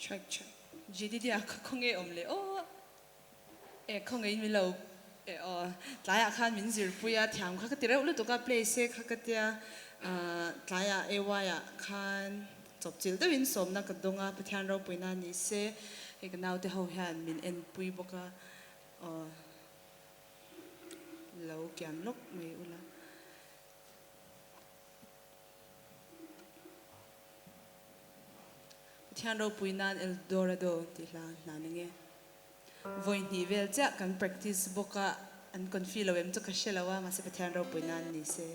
Check check. Jedidia kha khawnge awm leh aw. E khawnge in min lo e aw tlaiah khan min zirpui a thiam kha ka ti reuh lutuk a play se kha ka tia tlaiah AY ah khan chawpchilh deuhin sawmna ka dawng a Pathian ropuina ni se hei ka naute ho hian min enpui bawk a aw lo kian lawk mai ula. Pathian ropui nan El Dorado tih hla hna ni nge. Vawi hnih vel chiah kan practice bawk a, an confi lo em chu ka hre lo a, mahse Pathian ropui nan ni se.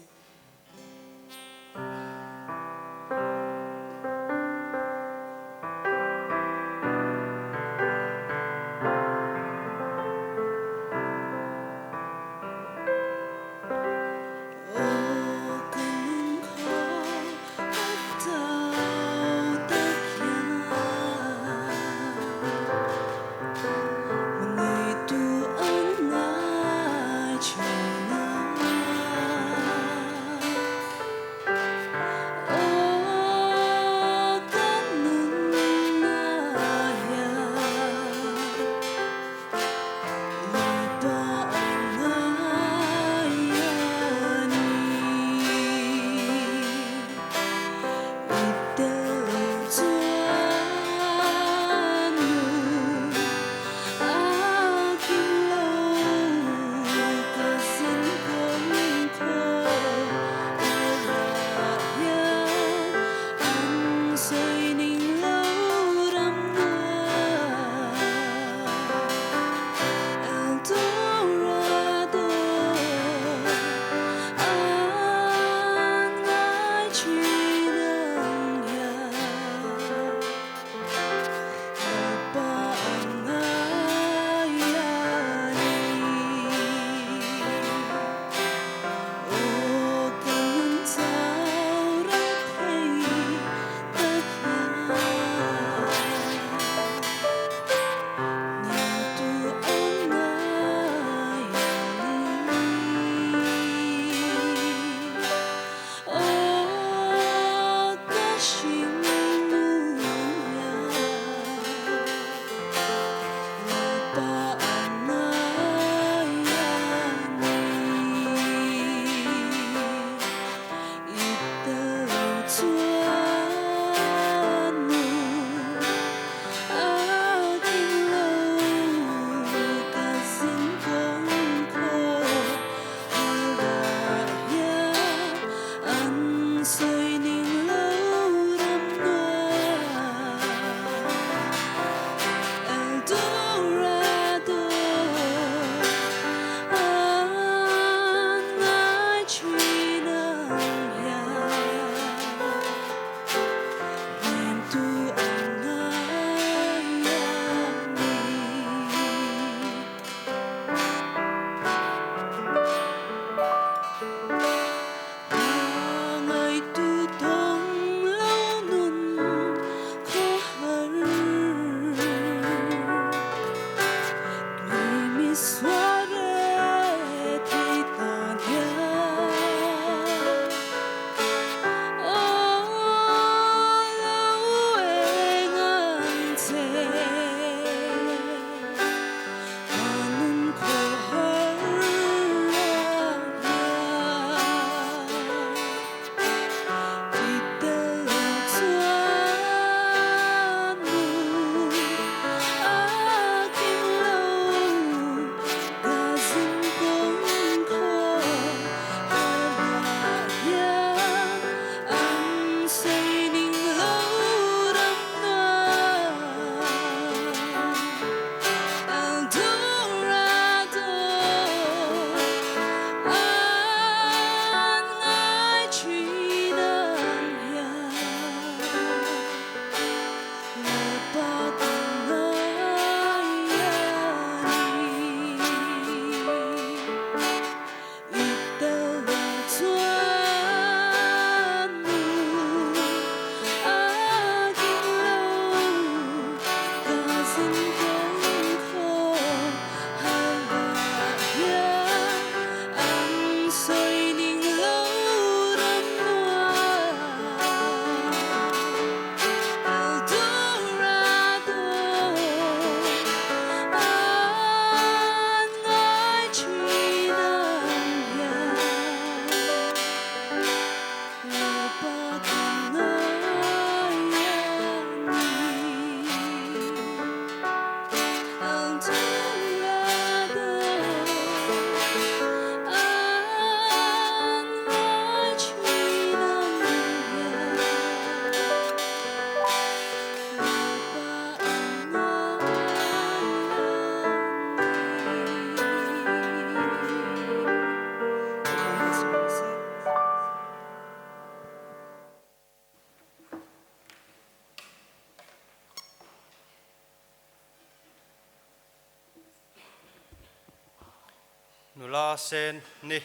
Nula Sen ni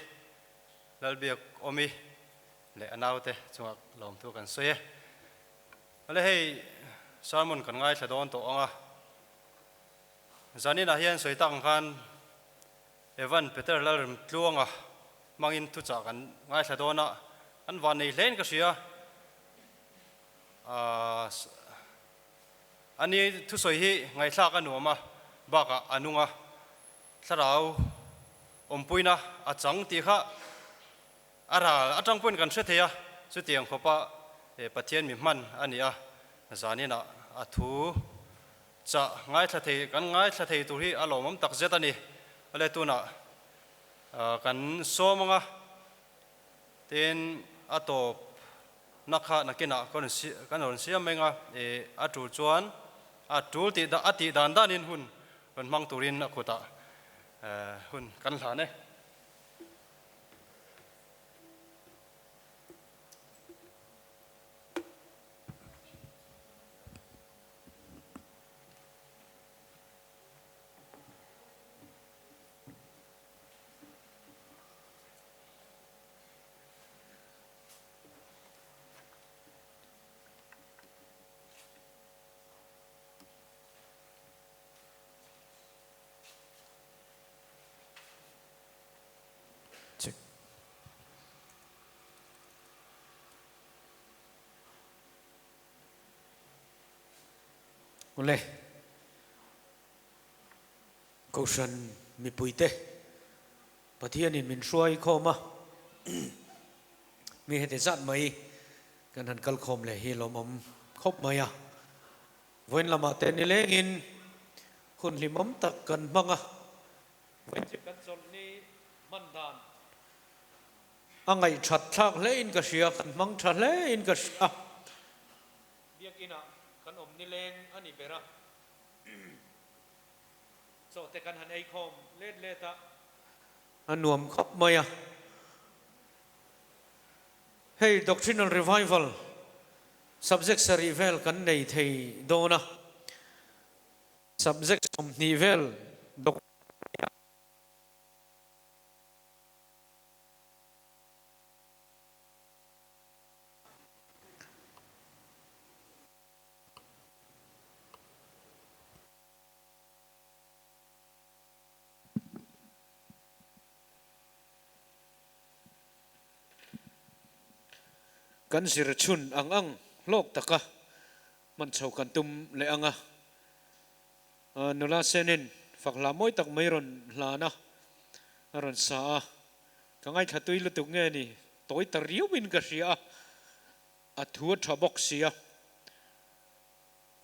Lalbiak Awmi leh a naute chungah lawmthu kan sawi e. Awle hei sermon kan ngaithla dawn tawh ang a, zaninah hian sawi tak ang khan Evan Peter Lalremtluanga hmangin thuchah kan ngaithla dawn a, an van nei hlein ka hria. Ani thusawi hi ngaihthlak a nuam a, bakah a nung a, thlarau awmpuina a chang tih kha a ral atang pawhin kan hre thei a, chutiang khawpa Pathian mi hman a ni a, zaninah a thu chah ngaithla thei kan ngaithla thei tur hi a lawmawm tak zet a ni. Awle tunah kan sawm anga tin a tawp na kha nakinah kan rawn siam mai anga a tul chuan a tul tih a tih dan danin hun rawn hmang turin a kutah hun kan hlan e. Check. Awle, Kohhran mipuite Pathianin min hruai khawm a, mi heti zat mai kan han kal khawm leh hi lawmawm khawp mai a. Vawiin lamah te nilengin hun hlimawm tak kan hmang a. Vawiin chu kan chawlhni hman dan a ngaihthat thlak hlein ka hria, kan hmang tha hlein ka hria. Biakinah kan awm nileng a ni ber a, chaw te kan han ei khawm let let a, a nuam khawp mai a. Hei Doctrinal Revival subject sarih vel kan nei thei dawn a, subject 20 vel Kan zir chhun ang ang hlawk taka hman chho kan tum leh ang a. Nula Senin fak hla mawi tak mai rawn hlan a, a rawn sa a. Ka ngaithla tui lutuk nge ni, tawi ta riauin ka hria a, a thu a tha bawk sia.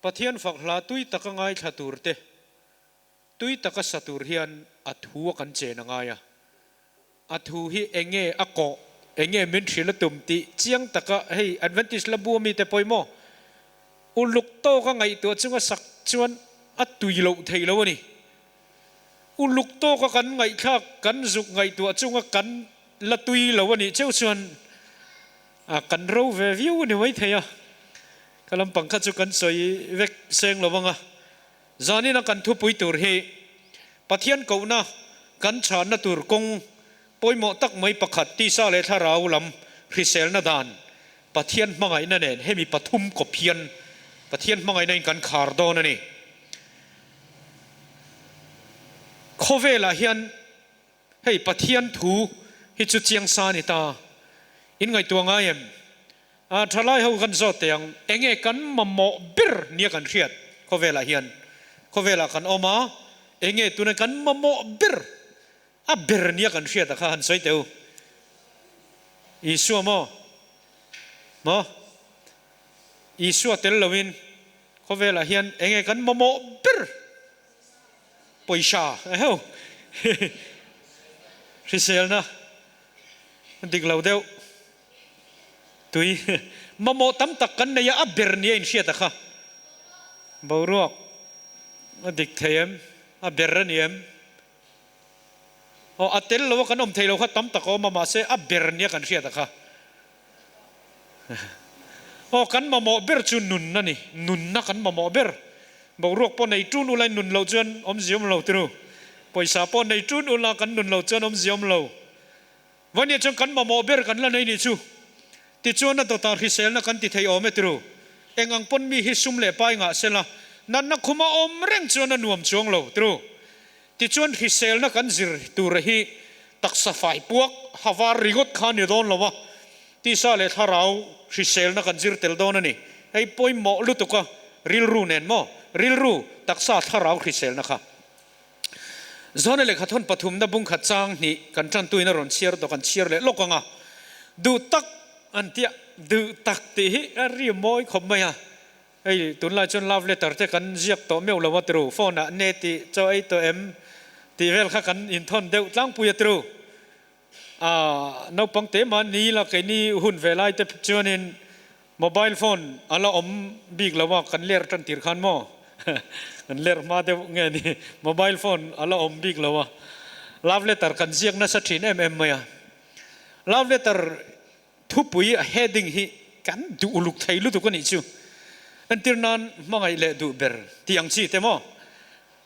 Pathian fak hla tui taka ngaithla tur te, tui taka sa tur hian a thu a kan chen a ngai a. A thu hi enge a kawh, enge min hrilh a tum tih chiang taka hei Adventist la bu ami te pawimawh uluk tawka ngaihtuah chunga sak chuan a tui loh theih lo a ni. Uluk tawka kan ngaihthlak, kan zuk ngaihtuah chunga kan la tui lo a nih cheu chuan a kan ro ve viau a ni mai thei a. Ka lampang kha chu kan sawi vek seng lo ang a. Zanina kan thupui tur hi Pathian kohna kan chhanna tur kawng pawimawh tak mai pakhat tisa leh thlarau lam hriselna dan Pathian hmangaihna nen hemi pathum kawp hian Pathian hmangaihna in kan khar dawn a ni. Khawvelah hian hei Pathian thu hi chu chiang sa a ni ta. In ngaihtuah ngai em? A thalai ho kan zawt teh ang, enge kan mamawh ber nia kan hriat khawvelah hian? Khawvelah kan awm a, enge tuna kan mamawh ber, a ber nia kan hriat a kha han sawi teh u. Isua maw? Maw? Isua tel loin khawvelah hian enge kan mamawh ber? Pawisa, eheu, hriselna dik lo deuh. Tui mamawh tam tak kan nei a, a ber nia inhriat a kha. Boruak a dik thei em? A ber a ni em? Aw, a tel lo a kan awm thei lo kha tam tak a awm a, mahse a ber nia kan hriat a kha. Aw, kan mamawh ber chu nun a ni, nunna kan mamawh ber. Boruak pawh nei tun ulai nun loh chuan awmzia awm lo tiru. Pawisa pawh nei ṭun ula kan nun lo chuan awmzia awm lo. Vawnia chuan kan mamawh ber kan la nei nih chu. Tichuan a dawtah hriselna kan ti thei awm e turu. Eng ang pawn mi hi sum leh pai ngah sela, natna khuma awm reng chuan a nuam chuang lo turu. Tichuan hriselna kan zir tura hi taksa fai puak ha var ringawt kha a ni dawn lo a, tisa leh thlarau hriselna kan zir tel dawn a ni. Hei pawimawh lutuk a, rilru nen maw? Rilru, taksa, thlarau hriselna kha. Zone lehkha thawn pathumna bungkhat chang hnih kan tantuin a rawn chhiar tawh kan chhiar leh lawk ang a, duh tak an tia, duh tak tih hi a ri mawi khawp mai a, hei tunlai chuan love letter te kan ziak tawh meuh lo a tiru, phone ah ne tih chaw ei tawh em tih vel kha kan inthawn deuh tlangpui a tiru, a naupang te mahni la keini hun ve lai te chuanin Mobile phone a la awm bik lo a, kan ler tan tir khan maw? Kan ler hma deuh nge ni? Mobile phone a la awm bik lo a, love letter kan ziak nasa thin em em mai a. Love letter thupui a heading hi kan duh uluk thei lutuk a nih chu. Entir nan hmangaih leh duh ber tih ang chi te maw?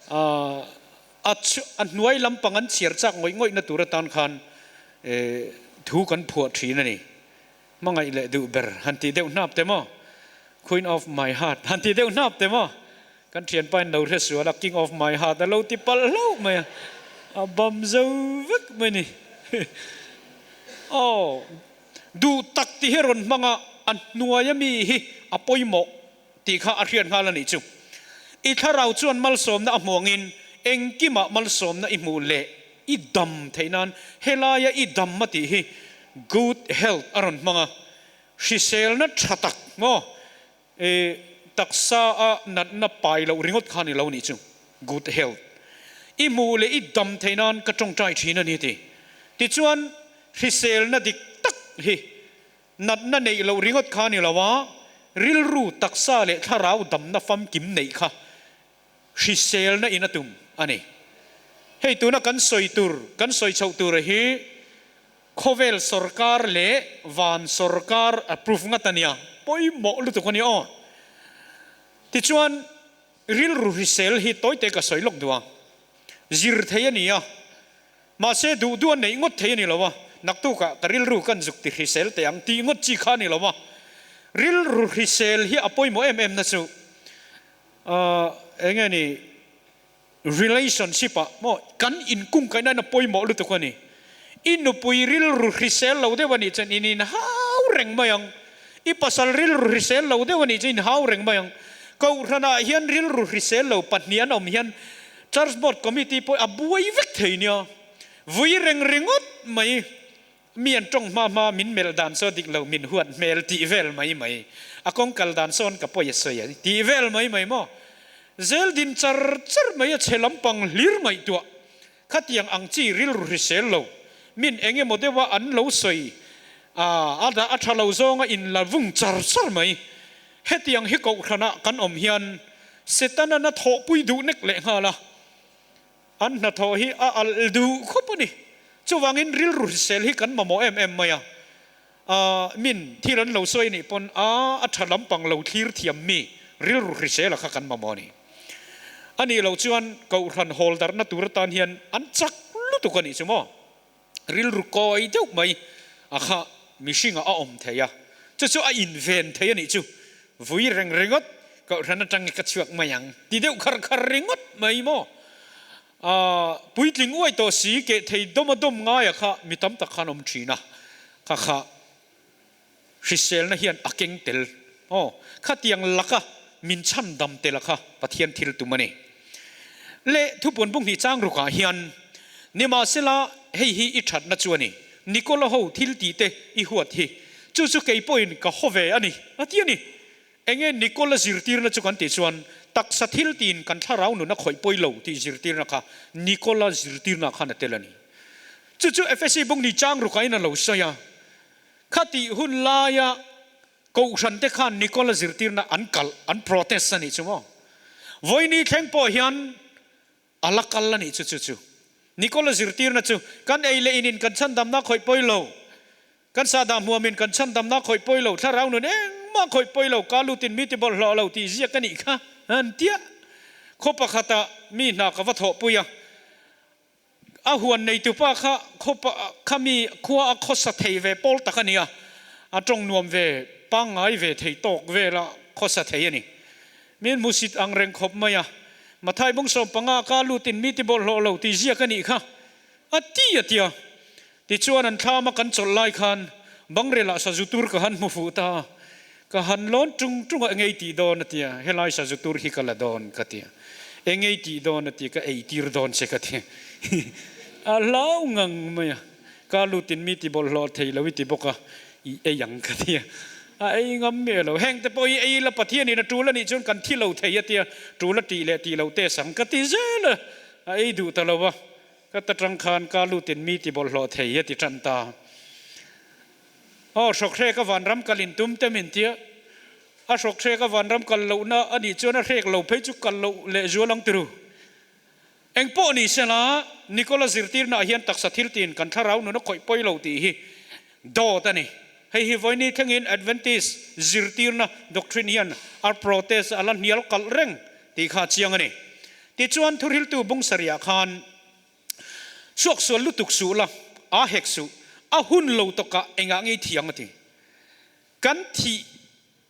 A hnuai lampang an chhiar chak ngawih ngawih na tur atan khan thu kan phuah thin a ni. Hmangaih leh duh ber han tih deuh hnap te maw? Queen of my heart han tih deuh hnap te maw? Kan thianpa in lo hre sual a, King of my heart a lo ti palh hlauh mai a, a bam zo vek mai ni. Aw, duh tak tih hi rawn hmang a, a hnuaia mi hi a pawimawh tih kha a hriat nghal a nih chu. I thlarau chuan malsawmna a hmuh angin engkimah malsawmna i hmuh leh i dam theih nan helaia i dam a tih hi good health a rawn hmang a, hriselna tha tak maw i taksa a natna pai loh ringawt kha ni lo nih chu good health i hmuh leh i dam theih nan ka tawngtai thin a ni ti. Tichuan hriselna dik tak hi Natna neih loh ringawt kha a ni lo a, rilru, taksa leh thlarau damna famkim neih kha hriselna in a tum a ni. Hei tuna kan sawi tur, kan sawi chhoh tur hi khawvel sawrkar leh van sawrkar approve ngat a nia, pawimawh lutuk a ni aw. Tichuan rilru hrisel hi tawite ka sawi lawk duh a, zir thei a ni a, Mahse, duh duh a neih ngawt thei a ni lo a, naktukah ka rilru kan zuk ti hrisel teh ang tih ngawt chi kha a ni lo a. Rilru hrisel hi a pawimawh em em na chu eng nge ni relationship ah maw kan inkungkaihna in a pawimawh lutuk a ni. I nupui rilru hrisel lo deuh a nih chuan in inhau reng mai ang. I pasal rilru hrisel lo deuh a nih chuan inhau reng mai ang. Kohhranah hian rilru hrisel lo pahnih an awm hian Church Board Committee pawh a buai vek thei nia. Vui reng ringawt mai, mi an tawng hma hma min melh dan saw dik lo, min huat hmel tih vel mai mai. A kawng kal dan sawn ka pawi a sawi a ni tih vel mai mai maw. Zel din char char mai a chhe lampang hlir ngaihtuah. Khatiang ang chi rilru hrisel lo, min eng emaw deuha an lo sawi a, a tha lo zawnga in la vung char char mai. Hetiang hi kohhranah kan awm hian Setana na thawhpui duh nek leh nghal a, an hnathawh hi a alh duh khawp a ni. Chuvangin rilru hrisel hi kan mamawh em em mai a, min thil an lo sawi anih pawn a a tha lampang lo thlir thiam mi rilru hrisela kha kan mamawh a ni. A nih loh chuan kohhran hawl darhna tur atan hian an chak lutuk a nih chu maw? Rilru kawi deuh mai a kha mihringah a awm thei a, chu chu a inven thei a nih chu. Vui reng ringawt kohhran atang ka chhuak mai ang ti deuh khar khar ringawt mai maw? Puitling uai tawh si keh thei dawm a dawm ngaia kha mi tam tak khan awm thin a, kha kha hriselna hian a keng tel aw, khatiang laka min chhan dam tel a kha Pathian thil tum a ni. Le thupuan bunghnih chang rukah hian nimahsela hei hi i thatna chu a ni, Nikola ho thil tih te i huat hi, chu chu kei pawhin ka haw ve a ni, a ti a ni. Enge Nikola zirtirna chu kan tih chuan taksa thil tiin kan thlarau nun a khawih pawi lo tih zirtirna kha Nikola zirtirna khan a tel a ni. Chu chu Efesi bung ni chang rukain a lo sawi a. Khatih hun laia Kohhran te khan Nikola zirtirna an kalh, an protest a nih chu maw? Vawiini thleng pawh hian a la kal a nih chu chu chu. Nikola zirtirna chu kan ei leh inin kan chhandamna khawih pawi lo, kan sahdah hmuamin kan chhandamna khawih pawi lo, thlarau nun engmah khawih pawi lo, ka lutin mi ti bawlhhlawh lo tih ziak a nih kha an tia. Khaw pakhata mi hna ka va thawhpui a. A huan neitupa kha khawpa khami khua a khawsa thei ve pawl tak a nia, a tawng nuam ve pangngai ve thei tawk vela khawsa thei a ni. Min hmusit ang reng khawp mai a, Mathai bung 15 ka lutin mi ti bawlhhlawh lo tih ziak a nih kha a ti a tia. Tichuan an thlam a kan chawlh lai khan bangrelah sazu tur ka han hmu fuh ta a, ka han lawn tung tung a engei tih dawn a tia, helai sazu tur hi ka la dawn ka tia, engei tih dawn a tia, ka ei tir dawn che ka tia, a hlau ngang mai a, ka lutin mi ti bawlhhlawh thei lo i ti bawk a, i ei ang ka tia, a ei ngam miah lo, heng te pawh hi ei ila Pathianin a tul a nih chuan kan thi lo thei a tia, tul a tih leh tih loh test ang ka ti zel a, a ei duh ta lo a. Ka ta tang khan ka lutin mi ti bawlhhlawh thei a ti tan ta. Aw hrawkhrek a vanram kal in tum te min tia. A hrawkhrek a vanram kal lohna a nih chuan a hrek lo phei chu kal loh leh zual ang tiru. Engpawh ni sela Nicola zirtirna ah hian taksa thil tin kan thlarau nun a khawih pawi lo tih hi dawt a ni. Hei hi vawiini thlengin Adventist zirtirna doctrine hian a protest a la hnial kalh reng tih kha a chiang a ni. Tichuan thuhriltu bung sarihah khan suaksual lutuk suh la, aa hek suh, a hun lo tawkah engah ngei thiang a ti. Kan thih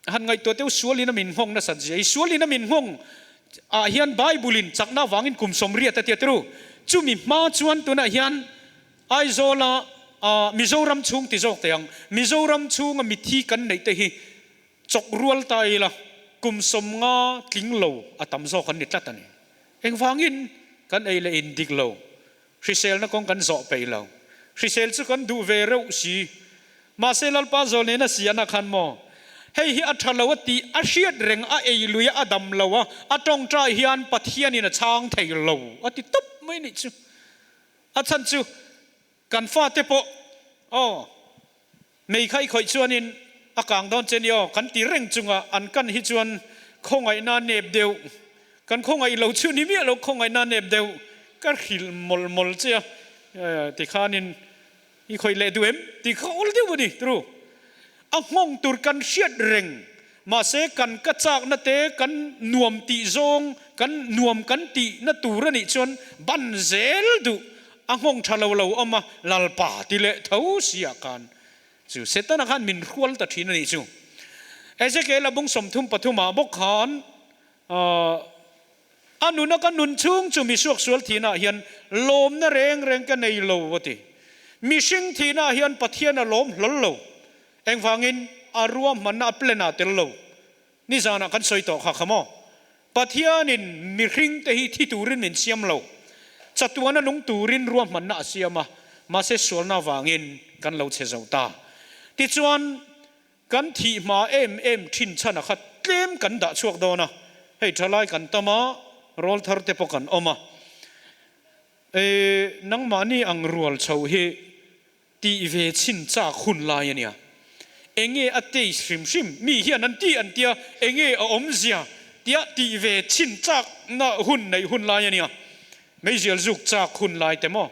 han ngaihtuah teuh sualin a min nghawng nasat zia hi. Sualin a min nghawng ah hian Bible in chakna avangin kum 80 a tia tiru. Chumi hma chuan tunah hian Aizawla Mizoram chhung ti zawk teh ang, Mizoram chhunga mithi kan neih te hi chawk rual ta ila kum 50 tling lo a tam zawk an ni tlat a ni. Engvangin kan ei leh in dik lo, hriselna kawng kan zawh peih lo. Hrisel chu kan duh ve reuh si. Mahse Lalpa zawl nena siahna khan maw hei hi a tha lo a tih a hriat reng a ei lui a a dam lo a, a tawngtai hian Pathianin a chhang thei lo a ti tawp mai nih chu. A chhan chu kan fate pawh aw mei kha i khawih chuanin a kang dawn che ni aw kan ti reng chunga an kan hi chuan khawngaihna nep deuh kan khawngaih lo chu ni miah lo khawngaihna nep deuh ka hrilh mawlh mawlh che a tikhanin i khawih leh duh em tih kha awl deuh a ni tru. A nghawng tur kan hriat reng, mahse kan ka chakna te kan nuam tih zawng, kan nuam kan tihna tur a nih chuan ban zel duh a nghawng tha lo lo awm a, Lalpa ti leh tho si ah khan chu Setana khan min hrual ta thin a nih chu. Ezekiel a bung 33 ah bawk khan a nuna ka nun chhung chu misuak sual thihna ah hian lawmna reng reng ka nei lo a ti. Mihring thihna ah hian Pathian a lawm hlawl lo. Engvangin a ruahmanna a plan ah tel lo. Nizanah kan sawi tawh kha kha maw? Pathianin mihring te hi thi turin min siam lo. Chatuana nung turin ruahmanna a siam a, mahse sualna avangin kan lo che zo ta. Tichuan, Kan thih hma em em thin chhan a khat tlem kan dah chhuak dawn a, hei thalai kan tam a, rawl thar te pawh kan awm a. E, nangmahni ang rual chho hi tih ve chhin chak hun lai a nia. Enge a taste hrim hrim, mi hian an ti an tia, enge a awmzia tia tih ve chhin chak na hun neih hun lai a nia. Meizial zuk chak hun lai te maw?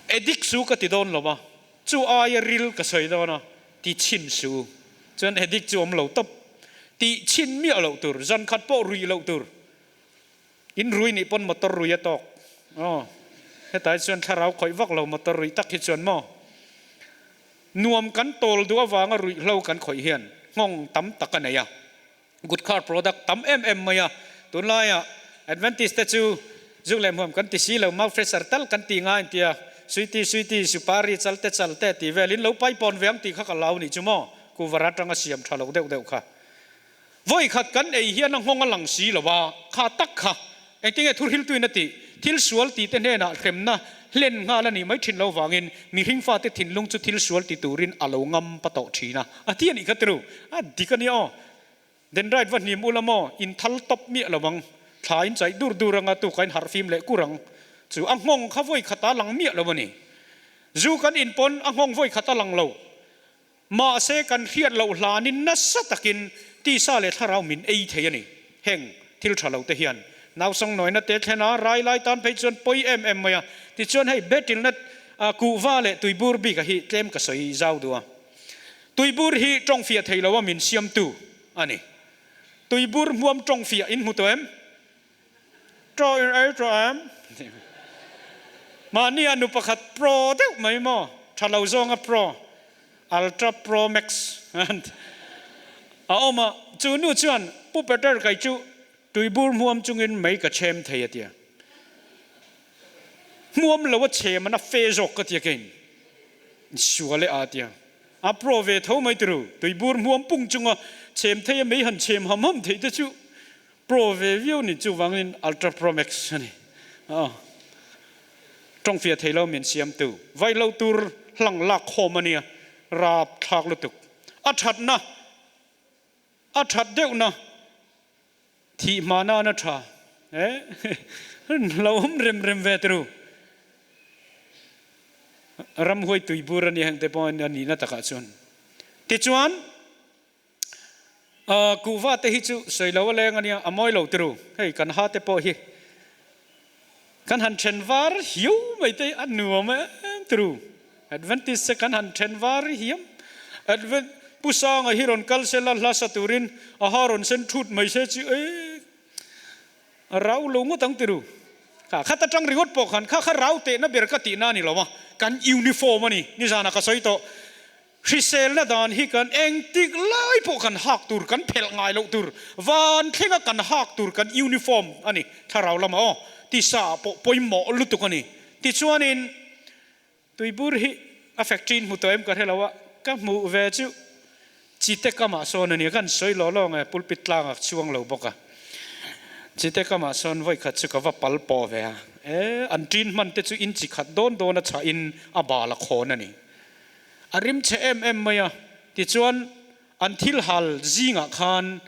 Addict chu ka ti dawn lo a. Chu aia ril ka sawi dawn a, ti chhin su. Chuan addict chu awm lo tawp. Tih chhin miah loh tur, zan khat pawh ruih loh tur. In rui nih pawn motor rui a tawk. Aw, hetai chuan thlarau khawih vak lo motor ruih tak hi chuan maw. Nuam kan tawl duh avanga ruihhlo kan khawih hian nghawng tam tak a nei a. Good car product tam em em mai a, tunlaiah Adventist te chu zuk leh hmuam kan ti si lo, mouth fresher tal kan ti ngai an tia, sweety sweety supari chalte chalte tih vel in lo paipawn ve ang tih kha ka lau nih chu maw, kuvar atanga siam tha lo deuh deuh kha. Vawi khat kan ei hian a nghawng a lang si lo a, kha tak kha engtinge thuhriltuin a tih, thil sual tih te hnenah hremna hlen nghal a nih mai thin lo vangin mihring fate thinlung chu thil sual ti turin a lo ngam pa tawh thin a, a ti a nih kha tiru, a dik a nia aw. Dendrite va hnim ula maw, in thal tawp miah lo ang, thla in chaih dur dur anga tuka in harh fim leh kur ang chu a nghawng kha vawi khat a lang miah lo a ni. Zu kan in pawn a nghawng vawi khat a lang lo. Mahse kan hriat loh hlanin nasa takin tisa leh thlarau min ei thei a ni. Heng thil tha lo te hian nausang nawina te thlen a, rai lai tan phei chuan pawi em em mai a. Tichuan hei betilna kuhva leh tuibur bik a hi tlem ka sawi zau duh a. Tuibur hi tawng fiah thei lo a min siamtu a ni. Tuibur hmuam tawng fiah in hmu tawh em? Chaw in ei tawh em? Mahni ah nu pakhat pro deuh mai maw? Tha lo zawnga pro, ultra pro max a awm a. Chu nu chuan Pu Peter kai chu tuibur hmuam chungin mei ka chhem thei a tia. Hmuam lo a chhem an a fe zawk ka tia keiin sual e a tia. A pro ve tho mai turu, tuibur hmuam pung chunga chhem thei a mei han chhem ham ham theih te chu Pro ve viau ni chuvangin Ultra Pro Max a ni. Aw. Tawng fiah thei lo min siamtu. Vai lo tur hlang lak khawm a nia. Rap thlak lutuk. A thatna, a that deuhna thih hma nan a tha. Eh, lo awm rem rem ve turu. Ramhuai tuibur a nia heng te pawh a nihna takah chuan. Tichuan. Kuhva te hi chu sawi lo a leng a nia, a mawi lo tiru. Hei kan ha te pawh hi kan han then var hiu mai te a nuam em tiru. Adventist te kan han then var hiam. Advent Pu Sanga hi rawn kal se la hla sa turin a ha rawn sen thut mai se chu e a rau lo ngawt ang tiru. Kha khat atang ringawt pawh khan kha kha rau tehna ber ka tihna a ni lo a, kan uniform a ni. Nizanah ka sawi tawh. Hriselna dan hi kan engtik lai pawh kan hak tur, kan phelh ngai loh tur, van thlenga kan hak tur kan uniform a ni, thlarau lamah aw, tisa ah pawh pawimawh lutuk a ni. Tichuanin tuibur hi a factory in hmu tawh em ka hre lo a, ka hmuh ve chu Chite kamah sawn a nia, kan sawi lawh lawng e, pulpit tlangah chuang lo bawk a. Chite kamah sawn vawikhat chu ka va pal pawh ve a, e an ṭin hman te chu in chi khat dawn dawn a chhah in a bal a khawn a ni. A rim chhe em em mai a, tichuan an thil hal zingah khan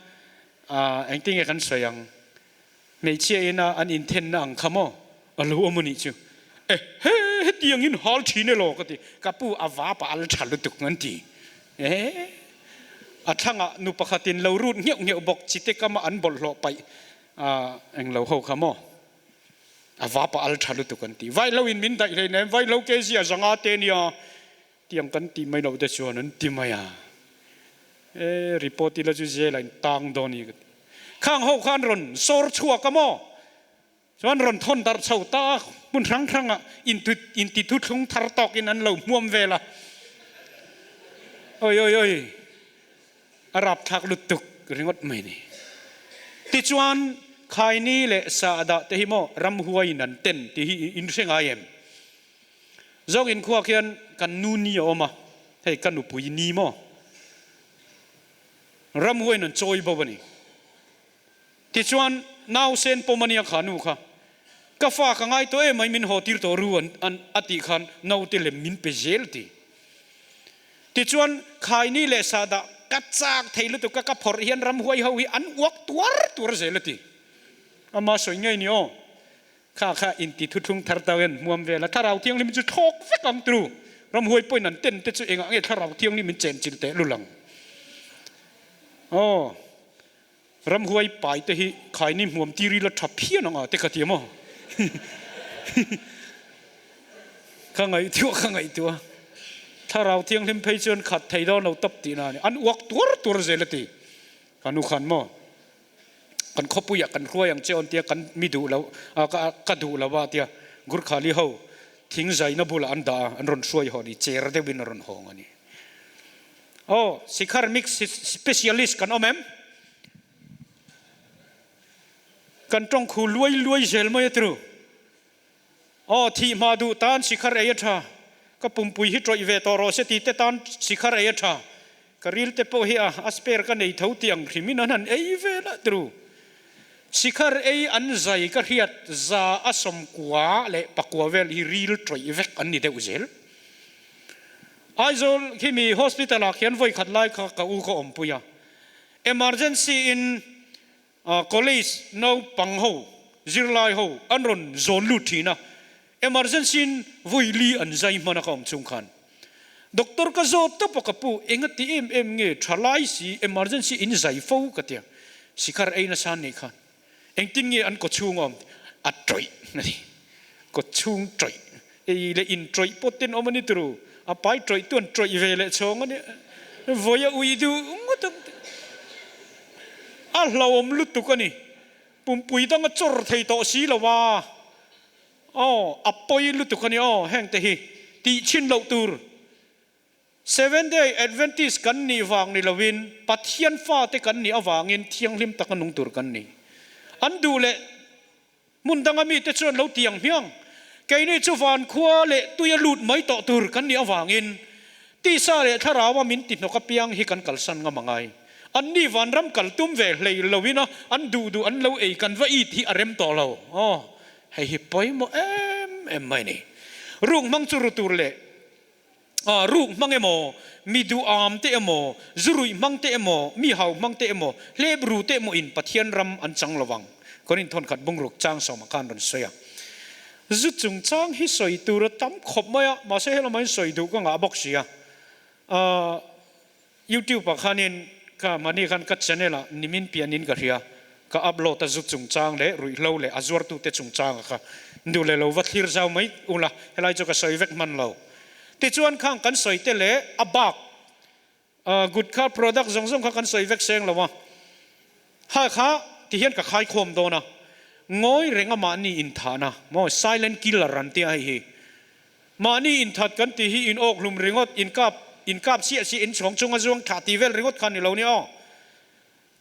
engtin nge kan sawi ang, hmeichhia ina an inthenna ang kha maw a lo awm a nih chu, e he hetiang in hal thin elaw ka ti, ka pu a vap a al tha lutuk an ti, e a thlangah nu pakhatin lo rut ngheuh ngheuh bawk, chite kama an bawlhhlawh paih englo ho kha maw. A vapa al tha lutuk an ti. Vaihlo in min daih hleinem, vaihlo kg a zanga te nia tiang kan tih mai loh te chuan an ti mai a. E report ila chu jail ah in tang dawn i ka ti. Khang ho khan rawn sawr chhuak a maw? Chuan rawn thawn darh chho ta a, hmun hrang hrang ah inti thuthlung thar tawk in an lo hmuam vel a. Oi oi oi. A rapthlak lutuk ringawt mai ni. Tichuan, khaini leh sahdah te hi maw ramhuai in an ten tih hi in hre ngai em? Zawng inkhua khian kan nu ni a awm a, hei ka nupui ni maw? Ramhuai in an chawi bo a ni. Tichuan, nausen pawm a nia kha nu kha, ka fa ka ngai tawh em mai min haw tir tawh ru an a tih khan naute lem min pe zel ti. Tichuan, khaini leh sahdah ka chak thei lutuk a, ka phawrh hian ramhuai ho hi an uak tuar tuar zel a ti. Ama sawi ngei ni aw, kha kha inti thuthlung thar tau hian hmuam vel a, thlarau thianghlim chu thlawk vek ang tru, ramhuai pawhin an ten te chu engah nge thlarau thianghlim in chenchilh teh lul ang aw. Ramhuai pai te hi khaini hmuam tir ila tha phian ang a te ka ti maw? Ka ngaihtuah ka ngaihtuah. Thlarau Thianghlim phei chuan khat thei dawn lo tawp tihna a ni. An uak tuar tuar zel a ti. Ka nu khan maw? Kan khawpuiah kan hruai ang che awn tia kan mi duh lo ka duh lo a tia Gurkhali ho thing zaina bulah an dah a, an rawn hruai haw a ni, cher deuhin a rawn hawng a ni. Aw, Sikhar mix specialist kan awm em? Kan tawng khu luai luai zel mai a tiru. Aw, thih hma duh tan Sikhar ei a tha. Ka pumpui hi tawih ve tawh rawh se ti te tan Sikhar ei a tha. Ka ril te pawh hi a, a spare ka nei tho tih ang hrim in an han ei ve lah tiru. Sikhar ei an zai ka hriat za a sawmkua leh pakua vel hi ril tawih vek an ni deuh zel. Aizawl khi mi hospital ah khian vawi khat lai kha ka u ka awmpui a, emergency in college naupang ho zirlai ho an rawn zawn lut thin a, emergency in vawi li an zai hman a ka awm chung khan doctor ka zawt tawp a ka pu enga ti em em nge tha lai si emergency in zai fo ka tia sikhar ei nasa an nih khan Engtin nge an kawchhung a awm? A tawih a ni. Kawchhung tawih. Ei leh in tawih pawh ten awm a ni turu. A pai tawih tu an tawih ve leh chhawng a ni. Vawi a ui duh ngawt ang. A hlauhawm lutuk a ni. Pumpui dang a chawr thei tawh si lo a. Aw, a pawi lutuk a ni aw, hengte hi tih chhin loh tur. Seventh Day Adventist kan nih vang ni loin Pathian fate kan nih avangin thianghlim taka nung tur kan ni. An duh leh hmun danga mite chuan lo ti ang hmiang. Keini chu van khua leh tuia lut mai tawh tur kan nih avangin tisa leh thlaraua min ti hnawk apiang hi kan kalsan ngam a ngai. Anni vanram kal tum ve hlei loin a an duh duh an lo ei kan va it hi a rem tawh lo. Aw, hei hi pawimawh em em mai a ni. Ruk hmang chu ru tur leh A ruk hmang emaw, mi duham te emaw, zu ruih hmang te emaw, mi hau hmang te emaw, hlep ru te emaw in Pathian ram an chang lo vang. Korin thawnkhat bungruk chang sawmah khan rawn sawi a. Zu chungchang hi sawi tur a tam khawp mai a, mahse helamah in sawi duh ka ngah bawk si a. Youtube ah khanin ka mahni khan ka channel ah nimin pianin ka hria, ka upload a zu chungchang leh ruihhlo leh a zuartute chungchang a kha duh leh lo va thlir zau mai ula helai chu ka sawi vek hman lo. Tichuan khang kan sawi te leh a bak gutkha product zawng zawng kha kan sawi vek seng lo a, ha kha ti hian ka khaikhawm dawn a, ngawi reng a mahni inthahna maw silent killer an tia hei hi. Mahni inthat kan tih hi in awk hlum ringawt, inkap, inkap chiah chiah, inchhawng chunga zuang thlah tih vel ringawt kha ni lo nia aw.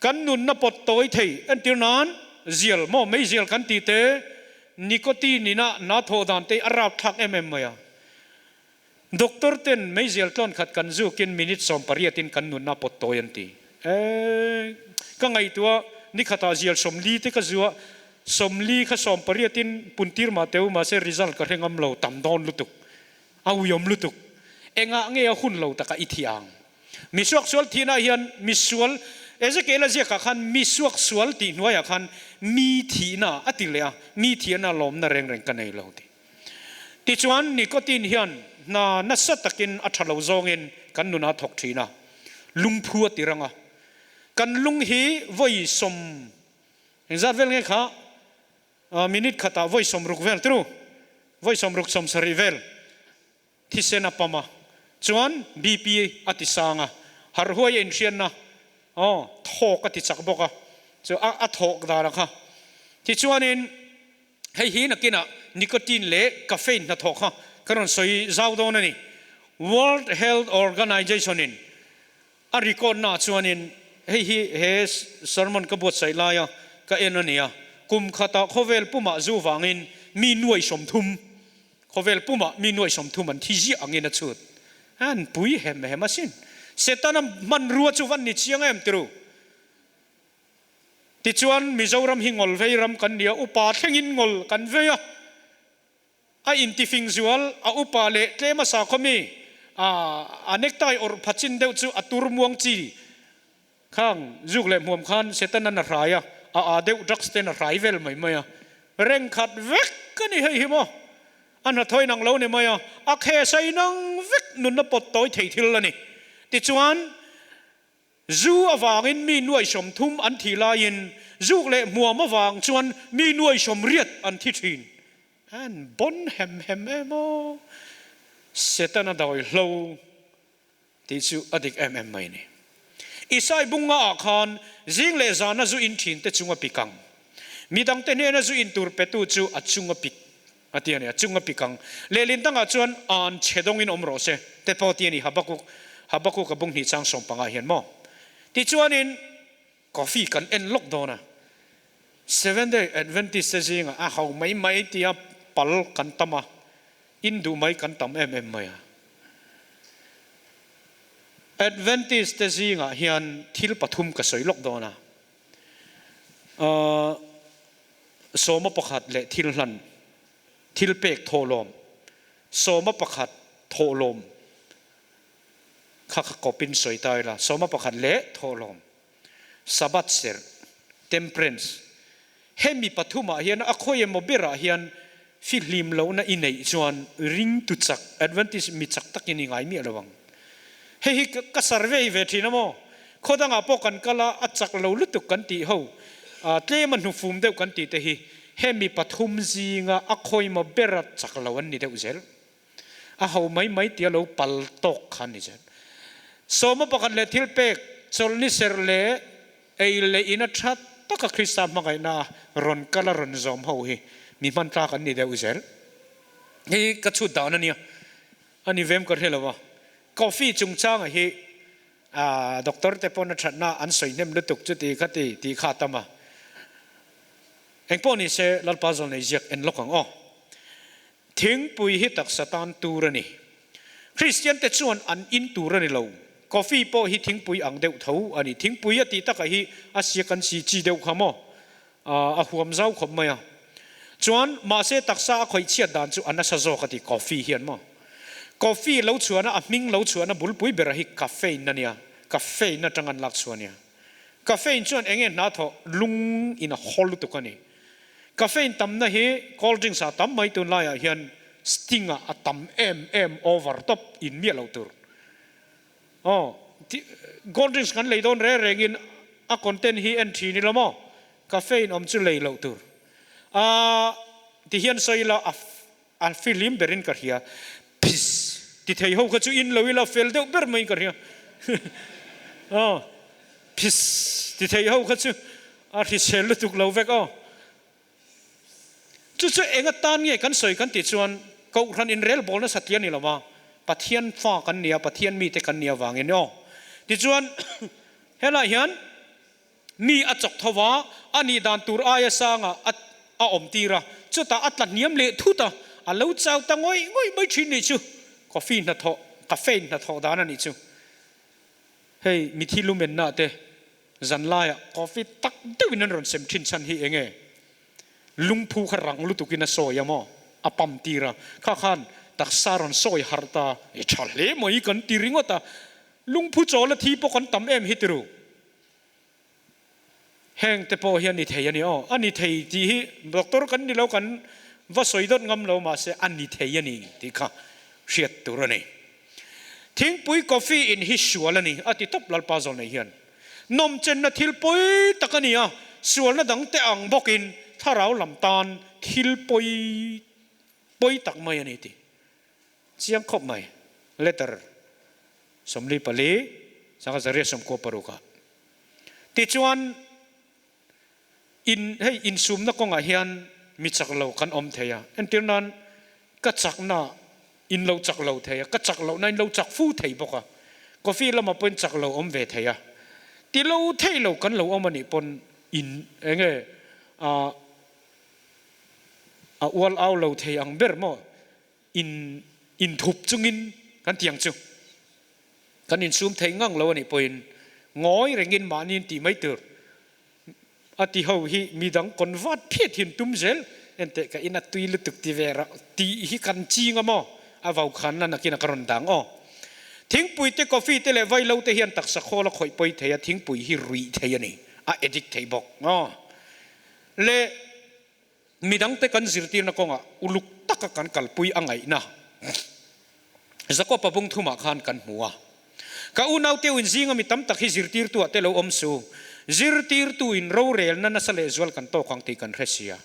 Kan nunna pawt tawi thei, entir nan, zial maw meizial kan tih te, nicotine ina na thawh dan te a rap thlak em em mai a. Doctor ten meizial tlawn khat kan zukin minute 18 in kan nunna pawt tawi an ti. Eeh, ka ngaihtuah nikhatah zial 40 te ka zuah 40 kha 18 in puntir mah teu mahse result ka hre ngam lo tam dawn lutuk a uiawm lutuk engah nge a hun lo taka i thih ang misuak sual thihna hian misual Ezekiel a ziakah khan misuak sual tih hnuaiah khan mi thihna a ti leh a mi thihna lawmna reng reng ka nei lo tih tichuan nicotine hian hna nasa takin a tha lo zawngin kan nunah a thawk thin a lungphu a ti rang a kan lung hi vawi sawm Engzat vel nge kha minute khatah vawi 60 vel tru, vawi 60 70 vel thisen a pam a, chuan BP a ti sang a, harh huai a inhriatna aw thawk a ti chak bawk a, chu a a thawk dan a kha. Tichuanin hei hi nakinah nicotine leh caffeine hnathawh kha ka rawn sawi zau dawn a ni. World Health Organization in A record na chuanin hei hi he sermon ka buatsaih laia ka en a nia, kum khatah khawvel pumah zu vangin mi nuai 30, khawvel pumah mi nuai 30 an thi ziah angin a chhut. An pui hem hem asin. Setana hmanrua chu van ni chiang em tiru. Tichuan Mizoram hi ngawlvei ram kan nia, upa thlengin ngawl kan vei a. A intifing zual, a upa leh tlem a sakhaw mi, a a necktie awrh pha chin deuh chu a tur muang chi khang zuk leh hmuam khan Setanan a hrai a, a aa deuh drugs ten a hrai vel mai mai a, reng khat vek a ni hei hi maw? A hnathawh inang lo ni mai a, a khe sa inang vek nunna pawt tawi thei thil a ni. Tichuan. Zu avangin mi nuai 30 an thih laiin zuk leh hmuam avang chuan mi nuai 80 an thi thin. An bon hem hem em aw. Setana dawi hlo tih chu a dik em em mai ni. Isai bunga ah khan zing leh zana zu in thin te chung a pik ang. Midangte hnena zu in tur petu chu a chung a pik a ti a ni, a chung a pik ang. Lehlin dangah chuan an chhe dawngin awm rawh se te pawh a ti a ni, Habakuk, Habakuk a bung hnih chang 15 hian maw? Tichuanin coffee kan en lawk dawn a, Seventh Day Adventist te zingah a ho mai mai tia pal kan tam a, in duh mai kan tam em em mai a. Adventist te zingah hian thil pathum ka sawi lawk dawn a. 11 leh thil hlan, thil pek thawhlawm, 11 thawhlawm kha kha kawpin sawi ta ila, 11 leh thawhlawm, Sabbath serh, temperance, hemi pathumah hian a khawi emaw berah hian fihlim lohna i neih chuan ringtu chak, Adventist mi chak takin i ngai miah lo ang. Hei hi ka survey ve thin a maw? Khaw dangah pawh kan kal a, a chak lo lutuk kan tih ho, tlem a hnufum deuh kan tih te hi hemi pathum zinga a khawimaw bera chak lo an ni deuh zel. A ho mai mai tia lo pal tawk kha an ni zel. 11 leh thil pek, chawlhni serh leh ei leh in a tha taka Krista hmangaihna a rawn kal a rawn zawm ho hi mi hman tlak an ni deuh zel. Hei ka chhut dan a nia, a ni vem ka hre lo a. Coffee chungchanga hi doctor te pawn a thatna an sawi hnem lutuk chuti kha ti tih kha a tam a. Engpawh ni se Lalpa Zawlnei ziak en lawk ang aw. Thingpui hi taksa tan tur a ni. Kristian te chuan an in tur a ni lo. Coffee pawh hi thingpui ang deuh tho a ni. Thingpui a tih takah hi a siak an si chi deuh kha maw? A huam zau khawp mai a. Chuan mahse taksa a khawih chhiat dan chu a nasa zawk a ti coffee hian maw? Coffee lo chhuahna a hming lo chhuahna bulpui bera hi caffeine a nia. Caffeine atang an lak chhuah a nia. Caffeine chuan enge hna thawh lung in a haw lutuk a ni. Caffeine tamna hi cold drinks ah tam mai tunlai ah hian sting ah a tam em em over top in miah lo tur. Aw cold drinks kan lei dawn reng reng in a content hi en thin ila maw caffeine awm chu lei loh tur. Aaa ti hian sawi ila a a fihlim berin ka hria. Phiss ti thei ho kha chu in lo ila fel deuh ber mai in ka hria. Aw phiss ti thei ho kha chu a hrisel lutuk lo vek aw. Chu chu eng atan nge kan sawi kan tih chuan Kohhran inrelbawl nasa tih a ni lo va, Pathian fa kan nia, Pathian mite kan nia vangin aw. Tichuan helaiah hian Mi a chawk tho va, a nih dan tur aia sangah a a awm tir a, chutah a tla hniam leh thut a, a lo chau ta ngawih ngawih mai thin nih chu. Coffee hnathawh, caffeine hnathawh dan a nih chu. Hei mithi lumenna te zan laiah coffee tak deuhin an rawn sem thin chhan hi enge? Lungphu kha rang lutukin a sawi a maw? A pam tir a, kha khan taksa rawn sawi harh ta, i tha hle mai kan ti ringawt a, lungphu chawl a thi pawh kan tam em hi tiru. Heng te pawh hi a ni thei a ni aw. A ni thei tih hi doctor kan ni lo, kan va sawi dawt ngam lo mahse a ni thei a ni tih kha hriat tur a ni. Thingpui coffee in hi sual a ni a ti tawp Lalpa Zawlnei hian. Nawmchenna thil pawi tak a ni a, sualna dang te ang bawkin thlarau lam tan thil pawi pawi tak mai a ni tih chiang khawp mai. Letter. 44, 196 ah. Tichuan, in hei insumna kawngah hian mi chak lo kan awm thei a. Entir nan, ka chakna in lo chak lo thei a, ka chak lohna in lo chak fu thei bawk a. Coffee lamah pawhin chak lo awm ve thei a. Ti lo thei lo kan lo awm a nih pawn in enge a a ual au lo thei ang ber maw? In inthup chungin kan ti ang chu. Kan insum thei ngang lo a nih pawhin ngawi rengin mahni in tih mai tur a ti ho hi midang convert phiat hian tum zel enteh ka in a tui lutuk ti ve rah tih hi kan ching a maw a vau khan na nakin a ka rawn dang aw. Thingpui te coffee te leh vailo te hian taksa khawl a khawih pawi thei a thingpui hi ruih thei a ni a addict thei bawk aw le. Midangte kan zirtirna kawngah uluk taka kan kalpui a ngaihna Jakob-a bung thumah khan kan hmu a. Ka unauteu in zinga mi tam tak hi zirtirtuah te lo awm su, zirtirtu in rorelna nasa lehzual kan tawk ang tih kan hre sia.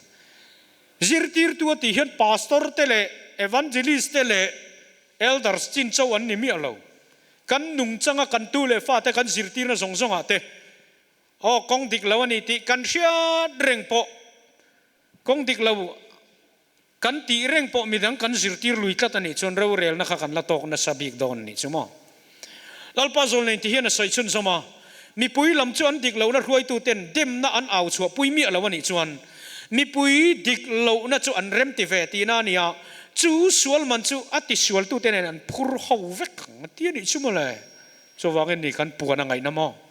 Zirtirtu a tih hian pastor te leh evangelist te leh elders chin cho an ni miah lo. Kan nungchanga kan tu leh fate kan zirtirna zawng zawngah te Aw, kawng dik lo a ni tih kan hriat reng pawh, kawng dik lo kan tih reng pawh midang kan zirtir lui tlat a nih chuan rorelna kha kan la tawk nasa bik dawn a nih chu maw? Lalpa Zawlnei ti hian a sawi chhunzawm a, mipui lam chu an dik lohna hruaituten demna an au chhuah pui miah lo a nih chuan mipui dik lohna chu an rem ti ve tihna a ni a, chu sual man chu a tisualtute nen an phur ho vek ang a ti a nih chu mawle. Chuvangin ni kan puan a ngaihna maw?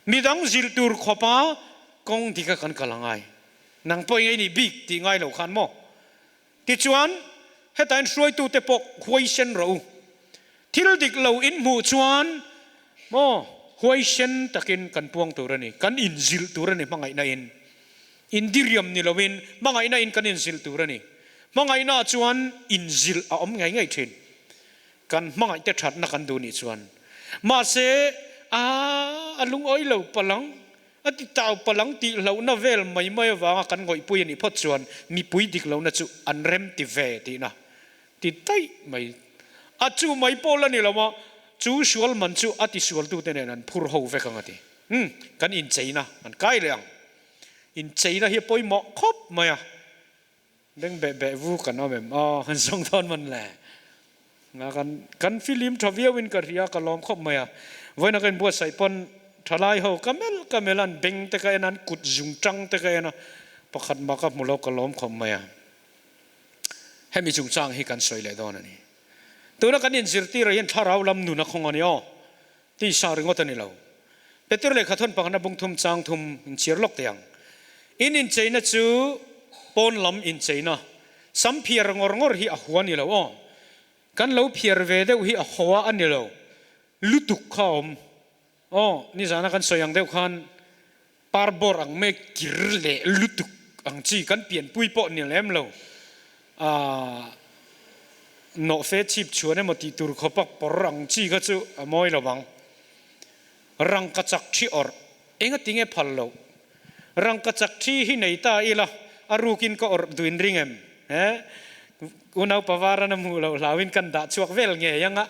Midang zilh tur khawpa kawng dika kan kal a ngai. Nang pawh engei nih bik tih ngai lo khan maw? Tichuan, hetain hruaitute pawh huaisen rawh u. Thil dik lo in hmuh chuan maw huaisen takin kan puang tur a ni, kan inzilh tur a ni hmangaihna in. Indiriam ni loin hmangaihna in kan inzilh tur a ni. Hmangaihna chuan inzilh a awm ngei ngei thin. Kan hmangaih te thatna kan duh nih chuan mahse a a lungawi lo palang, a ti tau palang tih hlauhna vel mai mai avanga kan ngawihpui a nih phawt chuan mipui dik lohna chu an rem ti ve tihna ti daih mai. A chu mai pawh la ni lo a, chu sual man chu a ti sualtute nen an phur ho vek ang a ti. Umm, kan incheina an kai leh ang. Incheina hi a pawimawh khawp mai a. Beng beh beh vu kan awm em aw han zawng dawn man le. Nga kan kan filim tha viau in ka hria ka lawm khawp mai a. Vawiin a ka inbuatsaih pawn thalai ho ka mel ka mel a an beng te ka en a an kut zung tang te ka en a pakhat mah ka hmu lo ka lawm khawp mai a. Hemi chungchang hi kan sawi leh dawn a ni. Tuna kan inzirtir ah hian thlarau lam nun a khawng a ni aw. Tisa ringawt a ni lo. Peter lehkha thawn pakhatna bung thum chang thum inchhiar lawk teh ang. In incheina chu pawn lam incheina, sam phiar ngawr ngawr hi a hua ni lo aw. Kan lo phiar ve deuh hi a haw a ni lo. Lutuk kha a awm. Aw, nizana kan sawi ang deuh khan parbawr ang mek kir leh lutuk ang chi kan pianpui pawh ni lem lo. Aaa nawhfe chhip chhuan emaw tih tur khawpa pawr ang chi kha chu a mawi lo ang. Rangka chak thi awrh enga tinge phal loh. Rangka chak thi hi nei ta ila a rukin ka awrh duin ring em? He unau pavaran a hmuh loh hlauin kan dah chhuak vel ngei anga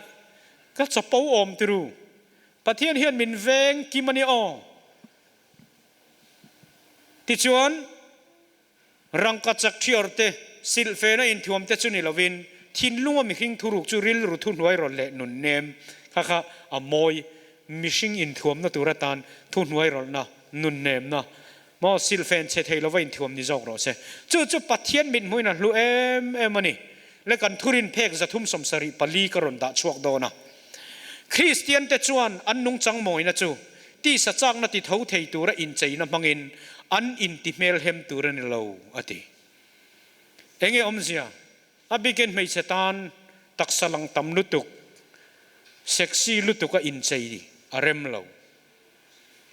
ka chapo awm tiru. Pathian hian min veng kim a ni aw. Tichuan, rangka chak thiawr te, silhfena inthuam te chu ni lovin, thinlunga mihring thuruk chu rilru thuhnuai rawn leh nun nem kha kha a mawi. Mihring inthuamna tur atan thuhnuai rawlhna, nun nemna, maw silhfen chhe thei lova inthuam ni zawk rawh se. Chu chu Pathian mithmuhin a hlu em em a ni. Le kan thurin phek 374 ka rawn dah chhuak dawn a. Kristiante chuan an nungchang mawina chu tisa chakna ti tho thei tura incheina hmangin an inti hmelhem tur a ni lo, a ti. Enge awmzia? A bikin hmeichhe tan taksa lang tam lutuk, sexy lutuka inchei a rem lo.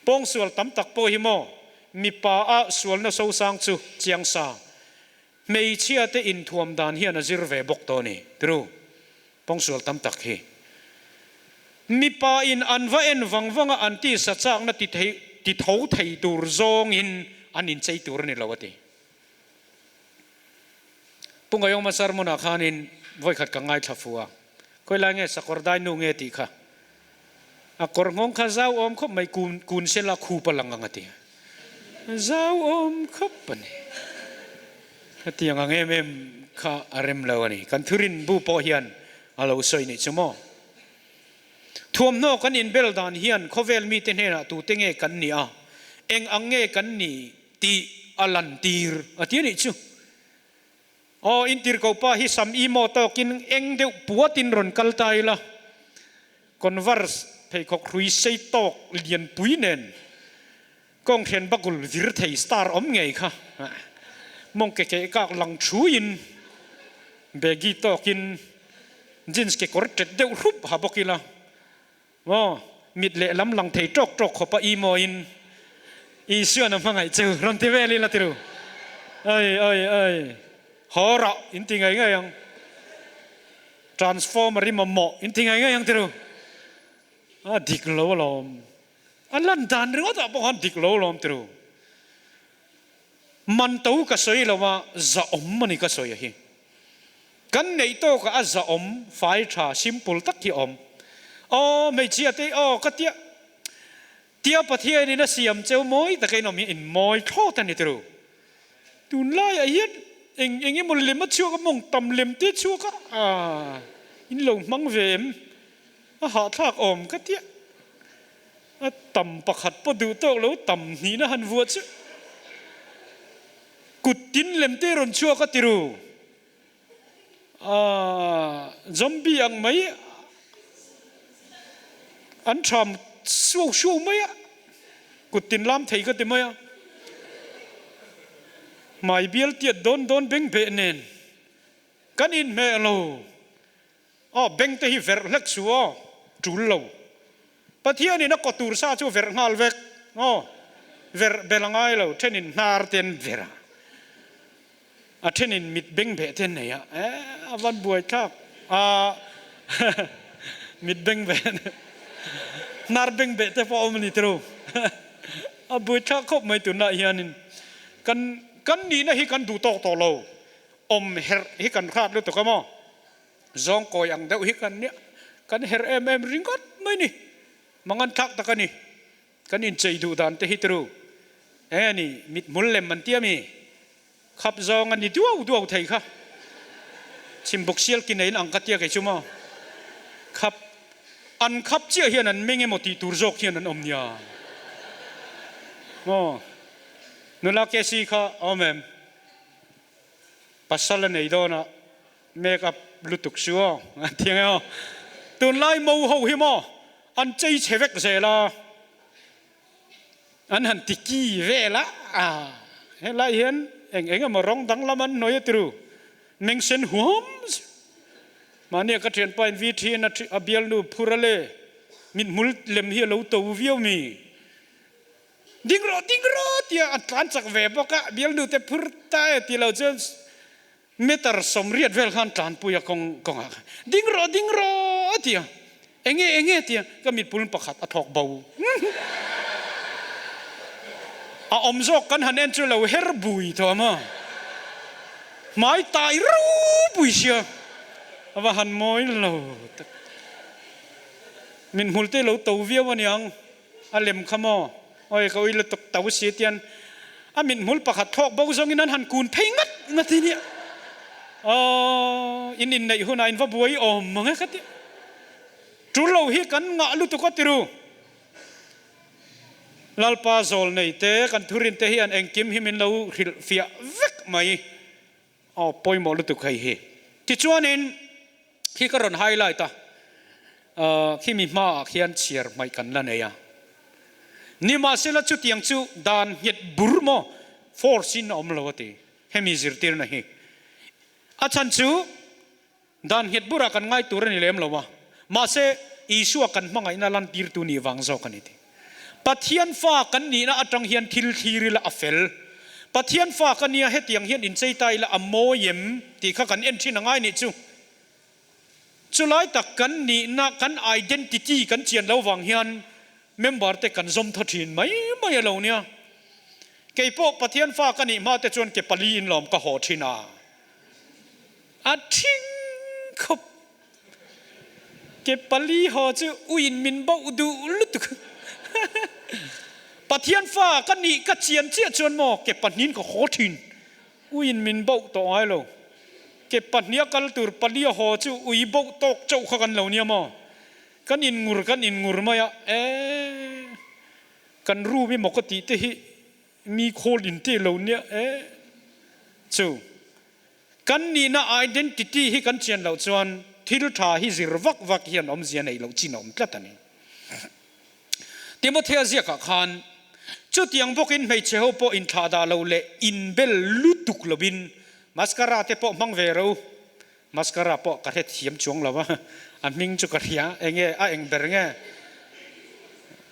Pawngsual tam tak pawh hi maw mipa a sualna sosang chu chiang sa. Hmeichhia te inthuam dan hian a zir ve bawk tawh a ni. True. Pawngsual tam tak hi. Mipa in an va en vang vang a an tisa chakna ti thei ti tho thei tur zawng in an inchei tur a ni lo a ti. Pu Ngaiawma sermon ah khan in vawikhat ka ngaithla fu a. Khawilai nge sakawr dai nu nge tih kha. A kawr nghawng kha zau awm khawp mai kun kun sela khup a lang ang a ti. Zau awm khawp a ni. Hetiang ang em em kha a rem lo a ni. Kan thurin bu pawh hian a lo sawi nih chu maw. Thuamhnaw kan inbel dan hian khawvel mite hnenah tute nge kan nih a, eng ang nge kan nih tih a lantir a ti a nih chu. Aw, intirhkoh pa hi sam i maw tawkin eng deuh puatin rawn kal ta ila, Converse pheikhawk hrui sei tawk lianpui nen kawnghren bakul vir thei star awm ngei kha mawng ke keh kak lang thuin baggy tawkin jeans kekawr tet deuh hrup ha bawk ila maw mit lehlam lang thei tawk tawk khawpa i mawiin Isuan a hmangaih chu rawn ti vel ila tiru oi oi oi haw rah in ti ngei ngei ang transformer i mamawh in ti ngei ngei ang tiru a dik lo alawm. A lan dan ringawt ah pawh khan dik lo lawm tiru. Man to ka sawi lo a, za awm a ni ka sawi a hi. Kan neih tawk ah a za awm fai tha simple tak hi a awm. Aw hmeichhia te aw ka tia tia Pathian in a siam cheu mawi taka in awm hi in mawi thlawt a ni tiru. Tunlai ah hian eng eng emaw lem a chhuak a mawng tam lem te chhuak a ah in lo hmang ve em? A hahthlak awm ka tia. A tam pakhat pawh duh tawk lo tam hnihna han vuah chu kut tin lem te rawn chhuak a tiru. Aaa zombie ang mai an tham suau suau mai a, kut tin lam thei ka ti mai a. Hmai bial tiat dawn dawn beng beh nen kan inhmeh lo. Aw, beng te hi verh hlek su aw, tul lo. Pathianin a kaw tur sa chu verh nghal vek aw, verh bel a ngai lo, thenin hnar te an verh a, a thenin mit beng beh te an nei a, eh a van buai thlak a, mit beng beh hnar beng beh te pawh a awm a ni tiro, a buai thlak khawp mai tunah hianin kan kan nihna hi kan duh tawk tawh lo, awm herh hi kan hrat lutuk a maw. Zawng kawi ang deuh hi kan nia, kan herh em em ringawt mai ni. Mangan thlak tak a ni. Kan inchei duh dan te hi tru. Eng nge ni, mithmul lem an ti a mi? Khap zawng a ni duau duau thei kha. Chhimbuk sial ki neiin ang ka tia kei chu maw. Khap an khap chiah hian an meng emaw tih tur zawk hian an awm nia. Maw nula Casey kha a awm em? Pasal a nei dawn a make up lutuk su aw a ti ang e aw. Tunlai mo ho hi maw an chei chhe vek zel a. An han ti ki vel a, helai hian eng eng emaw rawng danglam an hnuai a tiru, meng sen huam zet. Mahnia ka thianpa in vi thin a a bialnu phur a le, mithmul lem hi a lo to viau mi. Ding rawh, ding rawh tia a tlan chak ve bawk a, bialnu te phur ta e ti lo chuan Meter 80 vel khan tlanpui a kawng kawngah khan ding rawh ding rawh a ti a, enge enge a ti a, ka mitpul pakhat a thawk bo. A awm zawk kan han en chu lo her bui tawh a maw, hmai tai ropui sia a va han mawi lo tak. Mithmul te lo to viau aniang. A lem kha maw? Awi ka ui lutuk to si tian a mithmul pakhat thlawk bo zawngin an han kun phei ngat ngat hi nia. Aw in inneih hunah in va buai awm mang e ka ti. Tul lo hi kan ngah lutuk a tiru. Lalpa zawl nei te kan thurin te hian engkim hi min lo hrilh fiah vek mai. Aw pawimawh lutuk hei hi. Tichuanin khi ka rawn highlight a, khi mi hmaah khian chhiar hmaih kan la nei a. Nimahsela chutiang chu dan nghet bur maw force in a awm lo a ti hemi zirtirna hi. A chhan chu dan nghet burah kan ngai tur a ni lem lo a, mahse Isua kan hmangaihna lantirtu nih vang zawk a ni ti. Pathian fa kan nihna atang hian thil thlir ila a fel. Pathian fa ka nia hetiang hian inchei ta ila a mawi em tih kha kan en thin a ngai nih chu. Chulai tak kan nihna, kan identity kan chian lo vang hian member te kan zawm thaw thin mai mai a lo nia. Keipawh Pathian fa ka nih hma te chuan ke pali in lawm ka haw thin a. A thing khawp. Ke pali haw chu uiin min boh duh lutuk. Pathian fa ka nih ka chian chiah chuan maw ke pahnihin ka haw thin. Uiin min boh tawh ngai lo. Ke pahniha kal tur pali a haw chu ui boh tawk chauh kha kan lo nia maw. Kan inngur kan inngur mai a, ee kan room i maw ka tih te hi mi khawl in te lo nia ee chu. Kan nihna identity hi kan chian loh chuan thil tha hi zir vak vak hian awmzia neih loh chin a awm tlat a ni. Timothea ziakah khan, Chutiang bawkin hmeichhe ho pawh inthlah dah lo leh inbel lutuk lovin mascara te pawh hmang ve ro. Mascara pawh ka hrethiam chuang lo a, a hming chu ka hria, enge a eng ber nge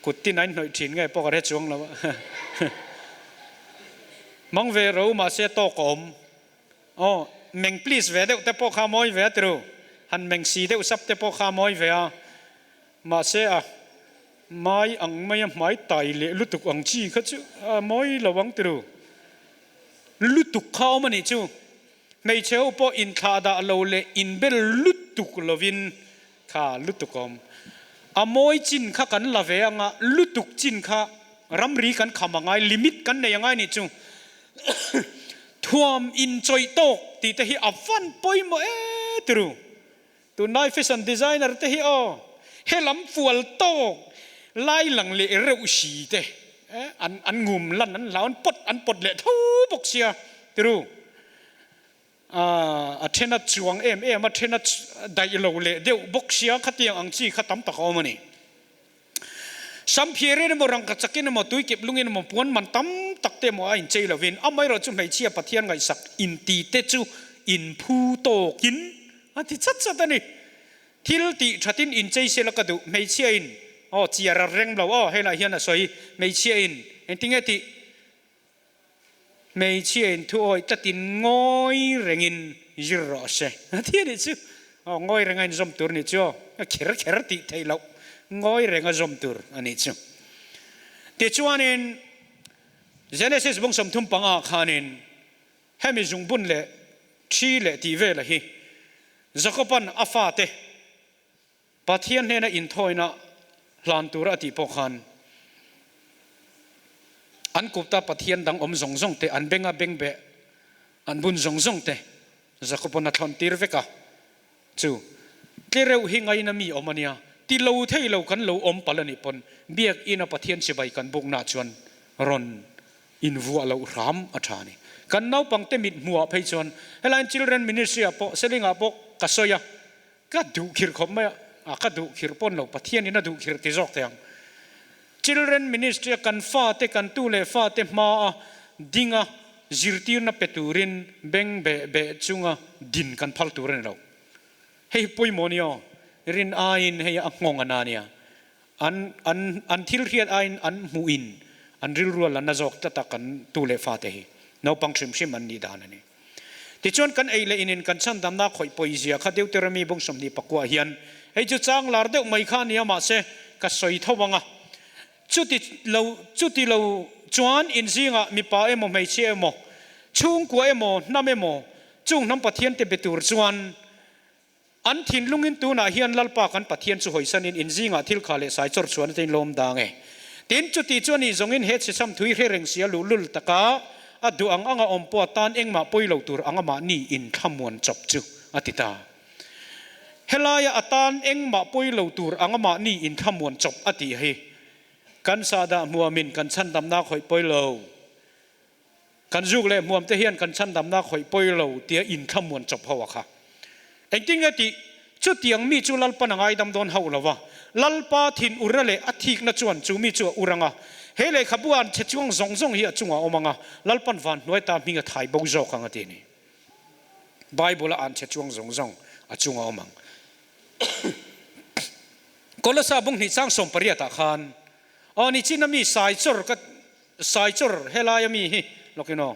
kut tin a inhnawih thin nge pawh ka hre chuang lo a. Hmang ve ro mahse tawk a awm. Aw, meng please ve deuh te pawh kha mawi ve a tiru. Han meng si deuh sap te pawh kha mawi ve a. Mahse a mai ang mai a hmai tai leh lutuk ang chi kha chu a mawi lo ang tiru. Lutuk kha awm a nih chu. Hmeichhe ho pawh inthlah dah lo leh inbel lutuk lovin kha lutuk a awm. A mawi chin kha kan la ve anga lutuk chin kha ramri kan kham a ngai, limit kan nei a ngai nih chu. Thuam inchawih tawk tih te hi a van pawimawh e tiru. Tunlai fashion designer te hi aw helam fual tawk lai lang leh reuh si te an an ngum lan an hlau an pawt an pawt leh tho bawk sia tiru. A then a chuang em em a then a daih lo leh deuh bawk sia khatiang ang chi kha tam tak a awm a ni. Samphirin emaw rangka chakin emaw tuikep lungin emaw puan man tam tak te emaw a inchei lovin amaherawh chu hmeichhia Pathian ngaihsak inti te chu inphu tawkin a ti chat chat a ni. Thil tih thatin inchei sela ka duh hmeichhia in aw chiar a reng lo aw helaiah hian a sawi hmeichhia in engtinge tih Hmeichhia in thu awih tlatin ngawi rengin zir rawh se. A thi a nih chu. Aw, ngawi renga in zawm tur a nih chu aw. A kher kher tih theih loh. Ngawi renga zawm tur a nih chu. Tichuanin Genesis bung 35 khanin hemi zungbun leh thi leh tih vela hi Jakoban a fate Pathian hnena inthawina hlan tura a tih pawh khan an kupta Pathian dang awm zawng zawng te an benga bengbeh An bun zawng zawng te Jakoba'n a thlawn tir vek a, chu tlereuh hi ngaina mi awm a nia, ti lo thei lo kan lo awm palh a nih pawn Biakinn a Pathian chibai kan bukna chuan rawn invuah loh hram a tha a ni. Kan naupangte mit hmuhah phei chuan helaiin Children Ministry ah pawh Seling ah pawh ka sawi a, ka duh khirh khawp mai a, a ka duh khirh pawn lo Pathianin a duh khirh ti zawk teh ang. Children Ministry a kan fate kan tu leh fate hmaa dinga zirtirna pe turin beng beh beh chunga din kan phal tur a ni lo. Hei hi pawimawh a ni aw, rin aiin hei a nghawng a na nia. An an an thil hriat aiin an hmuhin an rilrual a na zawk tlat a kan tu leh fate hi naupang hrim hrim an nih dan a ni. Tichuan kan ei leh inin kan chhandamna khawih pawizia kha Deuteronomy bung 24 ah hian hei chu chang lar deuh mai kha a nia mahse ka sawi tho ang a. Chuti lo chuti lo chuan inzingah mipa emaw hmeichhia emaw chhungkua emaw hnam emaw chung hnam Pathian te be tur chuan An thinlungin tunah hian Lalpa kan Pathian chu hawisanin in zingah thil kha leh sai chawr chhuan atein lawm dang e. Tin, chuti chuan i zawngin he chhechham thui hre reng sia luhlul taka a duh ang anga awm pawh atan engmah pawi lo tur anga mahni in thlamuan chawp chu a ti ta. Helaia atan engmah pawi lo tur anga mahni in thlamuan chawp a tih hi kan sahdah hmuamin kan chhandamnak hawih pawi lo. Kan zuk leh hmuam te hian kan chhandamnak hawih pawi lo tia inthlamuan chawp ho a kha. Engtin nge tih? Chutiang mi chu Lalpan a ngaidam dawn hauh lo va, Lalpa thin urna leh a thikna chuan chu mi chu a ur ang a, he lehkhabu an chhe chuang zawng zawng hi a chungah a awm ang a, Lalpan van hnuai ta hming a thai bo zawk ang a ti a ni. Bible a an chhe chuang zawng zawng a chungah a awm ang. Kolosa bung hnih chang 18 ah khan, Aw nichin a mi sai chawr ka Saichawr helai ami hi lawkin aw.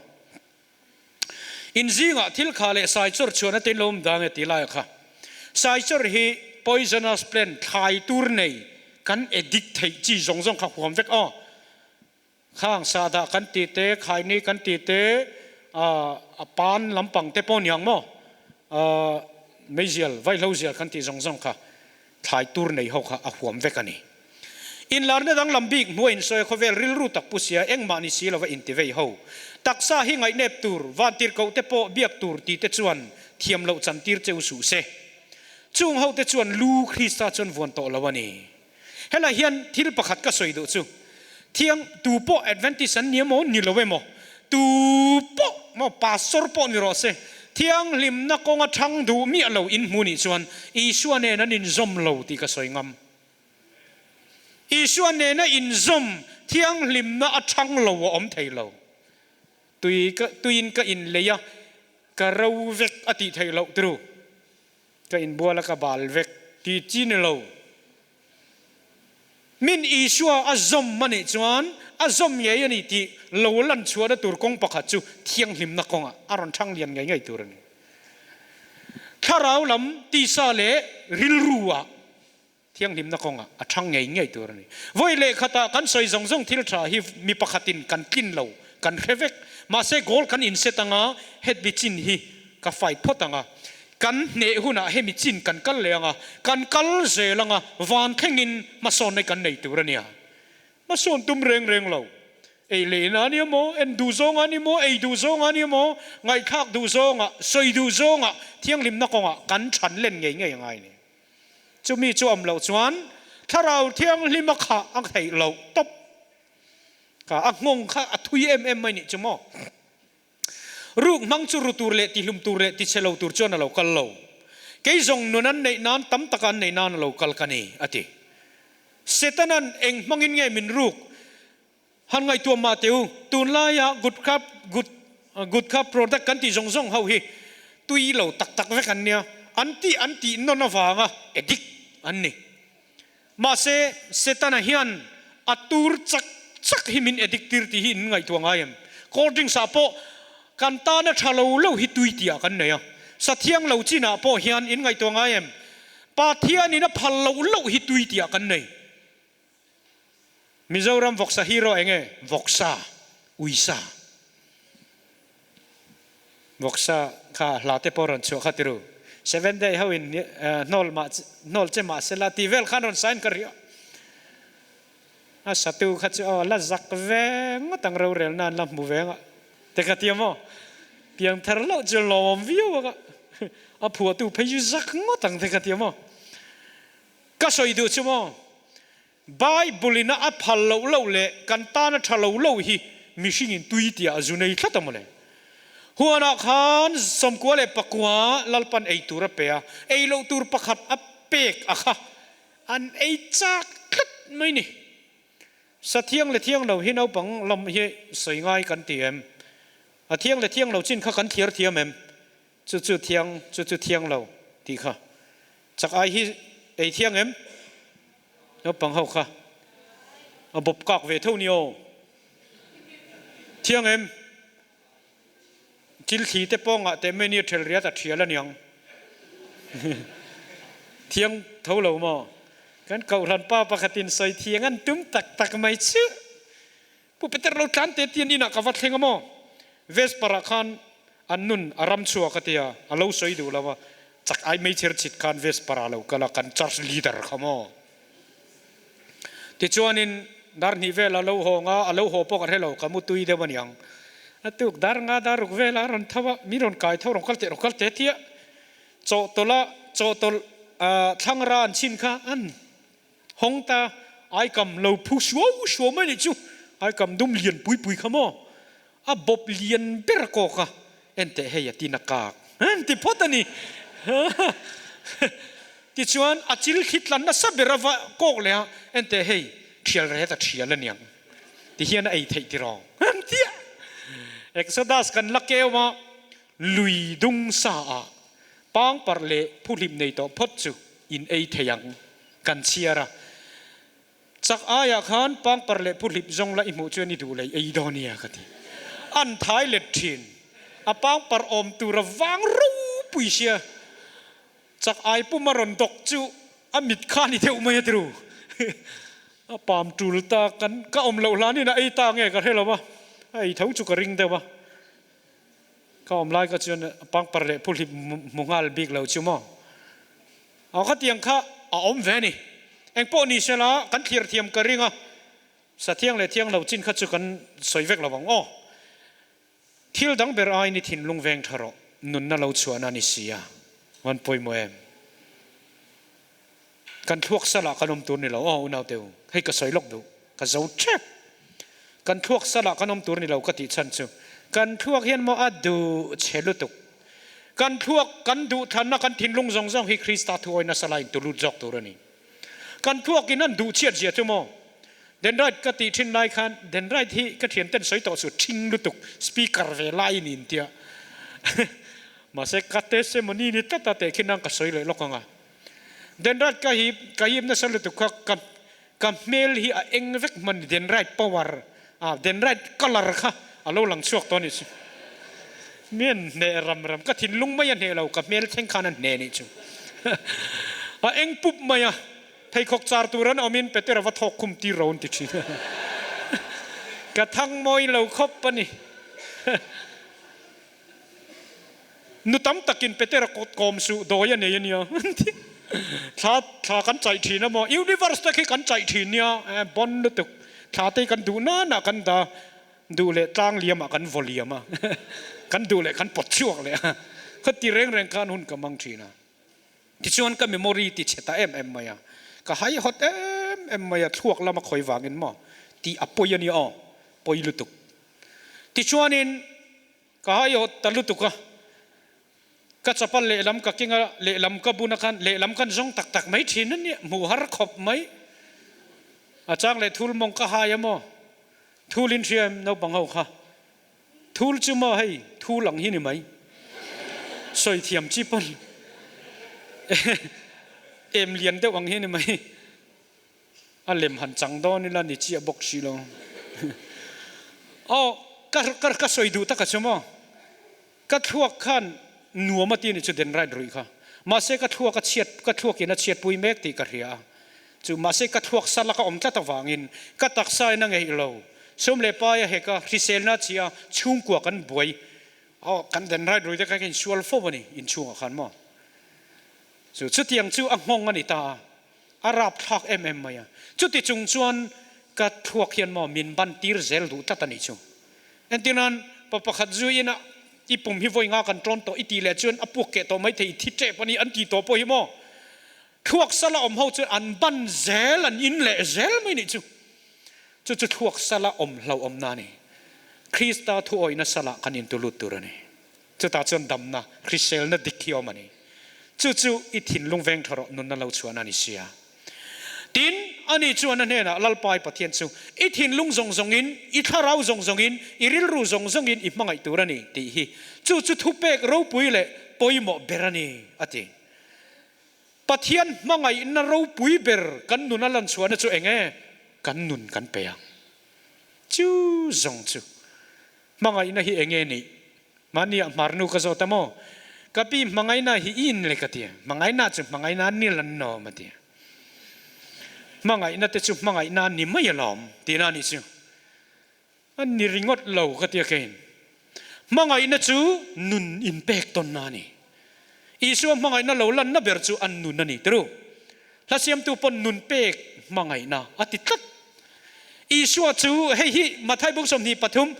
In zingah thil kha leh saichawr chhuan a tin lo awm dang e ti lai a kha. Saichawr hi poisonous plant thlai tur nei kan addict theih chi zawng zawng kha huam vek aw. Khang sahdah kan ti te, khaini kan ti te, a pan lampang te pawh niang maw meizial, vaihlo zial kan tih zawng zawng kha thlai tur nei ho kha a huam vek a ni. Inlarna danglam bik hnuai insawi a khawvel rilru tak pu sia engmah ni si lova inti vei ho. Taksa hi ngaihnep tur, vantirhkoh te pawh biak tur ti te chuan thiam loh chan tir cheu suh se. Chung ho te chuan lu Krista chuan vuan tawh lo a ni. Helai hian thil pakhat ka sawi duh chu, thiang tu pawh Adventist an ni emaw ni lo emaw, tu pawh maw pastor pawh ni rawh se, thianghlimna kawnga thang duh miah lo in hmu nih chuan Isua nen an inzawm lo tih ka sawi ngam. Isua nena inzawm thianghlimna a thang lo a awm thei lo. Tui ka tuiin ka inlei a, ka ro vek a tih theih loh turu. Ka inbual a ka bal vek ti chi ni lo. Min Isua a zawm a nih chuan a zawm ngei a ni tih lo lan chhuahna tur kawng pakhat chu thianghlimna kawngah a rawn thang lian ngei ngei tur a ni. Thlarau lam tisa leh rilru ah thianghlimna kawngah a thang ngei ngei tur a ni. Vawi leh khatah kan sawi zawng zawng thil tha hi mi pakhatin kan tlin lo, kan hre vek. Mahse goal kan inset anga hetmi chin hi ka fight phawt anga, kan hneh hunah hemi chin kan kal leh anga, kan kal zel anga van thlengin hmasawnna hi kan nei tur a nia. Hmasawn tum reng reng lo. Ei leh in a ni maw, en duh zawng a ni maw, ei duh zawng a ni maw, ngaihthlak duh zawngah, sawi duh zawngah thianghlimna kawngah kan than len ngei ngei angai a ni. Chumi chu awm loh chuan Thlarau Thianghlim a khah a theih loh tawp kha a nghawng kha a thui em em mai nih chu maw. Ruk hmang chu ru tur leh tihlum tur leh tichhe lo tur chuan a lo kal lo. Kei zawng nun an neih nan tam taka an neih nan a lo kal ka ni, a ti. Setanan eng hmangin nge min ruk Han ngaihtuah mah teh u, tunlaia gutkha gut gutkha product kan tih zawng zawng ho hi tui lo tak tak vek an nia, an tih an tih nawn avanga addict an ni. Mahse, Setana hian a tur chak chak hi min addict tir tih hi in ngaihtuah ngai em? Cold drinks ah pawh kan tana tha lo lo hi tui tih ah kan nei a, sathiang lo chin ah pawh hian in ngaihtuah ngai em? Pathianin a phal loh loh hi tui tih ah kan nei. Mizoram vawksa hero enge? Vawksa, uisa. Vawksa kha hla te pawh rawn chhuah kha tiru. Seven day ho in hnawl mah hnawl che mah sela tih vel khan rawn sign ka ria. A satu kha chu aw la zak ve ngawt ang rorel nan la hmu ve nga te ka ti a maw? Piang thar loh chu lawmawm viau ang a, a phuahtu phei chu zak ngawt ang te ka ti a maw? Ka sawi duh chu maw, Bible in a a phal loh loh leh kan tan a tha lo lo hi mihring in tui tiah a zu nei tlat a mawle. Huanah khan 19 Lalpan ei tur a pe a, ei loh tur pakhat a pek a kha an ei chak tlat mai ni. Sa thiang leh thiang lo hi naupang lam hi sawi ngai kan ti em? A thiang leh thiang lo chin kha kan thliar thiam em? Chu chu thiang, chu chu thiang lo tih kha. Chak ai hi ei thiang em? Naupang ho kha a bawp kak ve tho ni aw. Thiang em? Thil thli te pawngah teh mai nia ṭhel riat a ṭhial aniang. Thiang tho lo maw? Kan kohhran pa pakhatin sawi thiang an tum tak tak mai chu. Pu Peter lo tlan te tian inah ka va thleng a maw? Vesper ah khan an nun a ram chhuak a tia, a lo sawi duh lo a, chak ai meichher chhit khan Vesper ah lo kal a, kan church leader kha maw? Tichuanin dar hnih vel a lo hawng a, a lo haw pawh ka hre lo, ka mu tui deuh aniang. A tuk dar nga dar ruk vel a rawn tho a, mi rawn kai tho rawn kal teh rawn kal teh tia chawhtawlh a chawhtawlh thlang ra an chhin kha an hawng ta, aikam lo phu suau suau mai nih chu, aikam dum lian pui pui kha maw, a bawp lian ber kawk a, en teh hei a tin a kak an ti phawt a ni. Tichuan a chil thli tlan nasa ber a va kawk leh a, en teh hei thial ret a thial aniang ti hian a ei theih tiraw an ti a. Exodus kan la keu a, lui dung sa ah pangparh leh phuhlim nei tawh phawt chu in ei thei ang kan chhiar a. Chak aiah khan pangpar leh phuhlip zawng la i hmuh chuan i duh lei ei dawn nia ka ti. An thai let thin. A pangpar awm tur a vang ropui sia. Chak ai pum a rawn dawk chu a mit kha a ni deuh mai a ti ru. A pam tul ta kan ka awm loh hlanin a ei ta nge ka hre lo va, a ei tho chu ka ring deuh a. Ka awm lai ka chuan pangpar leh phuhlip hmu nghal bik lo chu maw. Aw khatiang kha a awm ve a ni. Engpawh ni sela kan thlir thiam ka ring a, Sathiang leh thiang lo chin kha chu kan sawi vek lo ang aw. Thil dang ber aiin i thinlung veng tha rawh, nunna lo chhuahna a ni si a, van pawimawh em? Kan thluak salah kan awm tur ni lo aw unaute u, hei ka sawi lawk duh, ka zo tep. Kan thluak salah kan awm tur ni lo ka tih chhan chu kan thluak hian maw a duh chhe lutuk. Kan thluak kan duh thlanna kan thinlung zawng zawng hi Krista thuawi nasa laiin tu lut zawk tur a ni. Kan thluak in an duh chhiat zia chu maw Denride ka tih thin lai khan Denride hi ka thian ten sawi tawh chu thing lutuk speaker ve lai in in tia mahse ka testimony ni tlat a teh khin ang ka sawi leh lawk ang a. Denride ka hi ka hip nasa lutuk kha ka ka hmel hi a eng vek hman Denride power ah Denride colour kha a lo lang chhuak tawh a nih chu. Mi an hneh ram ram ka thinlung mai a hneh lo ka hmel thleng khan a hneh nih chu. A eng pup mai a pheikhawk char tur an awm in Petera va thawk khum tir ro an ti thin. Ka thang mawi lo khawp a ni. Nu tam takin Petera kawt kawm suh dawi a nei a nia. Thla thla kan chaih thin a maw? Universe te khi kan chaih thin nia. Bon lutuk. Thla te hi kan duh nana kan da duh leh tlang liamah kan vaw liam a. Kan duh leh kan pawt chhuak leh a. Khati reng reng khan hun ka mang thin a. Tichuan ka memory ti chhe ta em em mai a. Ka haihawt em em mai a thluak lama khawi vangin maw tih a pawi a nia aw. Pawi lutuk. Tichuanin Ka haihawt ta lutuk a, ka chapal lehlam ka keng a, lehlam ka bun a khan lehlam kan zawng tak tak mai thin a nia, hmuh har khawp mai. A chang leh thul mawng ka hai a maw? Thul in hria em naupang ho kha? Thul chu maw hei thul ang hi ni mai. Sawi thiam chi pawn em lian deuh ang hi ni mai. A lem han chang dawn ila ni chiah bawk si lo. Aw, ka ka ka sawi duh tak a chu maw? Ka thluak khan nuam a ti ni chu den right ruih kha. Mahse ka thluak a chhiat ka thluak in a chhiat pui mek tih ka hria a. Chu mahse ka thluak sal a ka awm tlat avangin ka taksa in a ngeih lo. Sum leh pai a hek a, hriselna a chhia a, chhungkua kan buai. Aw, kan den right ruih te kha ka insual fo a ni inchhungah khan maw? Chu chutiang chu a nghawng a ni ta a. A rapthlak em em mai a. Chuti chung chuan ka thluak hian maw min ban tir zel duh tlat a nih chu. Entirnan pa pakhat zui ina I pum hi vawi nga kan tawn tawh i tih leh chuan a puak keh tawh maithei i thi tep a ni an ti tawh pawh hi maw? Thluak sala awm ho chuan an ban zel, an in leh zel mai nih chu. Chu chu thluak sala awm hlauhawmna a ni. Krista thuawihna salah kan intulut tur a ni. Chutah chuan damna, hriselna dik hi a awm a ni. Chu chu i thinlung veng tha rawh, nunna lo chhuahna a ni sia. Tin, ani chuan a hnenah, Lalpa i Pathian chu i thinlung zawng zawngin, i thlarau zawng zawngin, i rilru zawng zawngin i hmangaih tur a ni, tih hi. Chu chu thupek ropui leh pawimawh ber a ni, a ti. Pathian hmangaihna ropui ber kan nuna lan chhuahna chu eng nge? Kan nun kan pe ang. Chu zawng chu hmangaihna hi eng nge nih? Mahni ah hmarnu ka zawt a maw? Ka pi hmangaihna hi i in le ka ti. Hmangaihna chu hmangaihna ni lan nawm a ti. Hmangaihna te chu hmangaihna ni mai alawm tihna a nih chu. A ni ringawt lo ka ti a keiin. Hmangaihna chu nun inpek tawnna a ni. Isua hmangaihna lo lanna ber chu an nun a ni tiru. Hla siamtu pawn nun pek hmangaihna a ti tlat. Isua chu hei hi Mathai bung 23,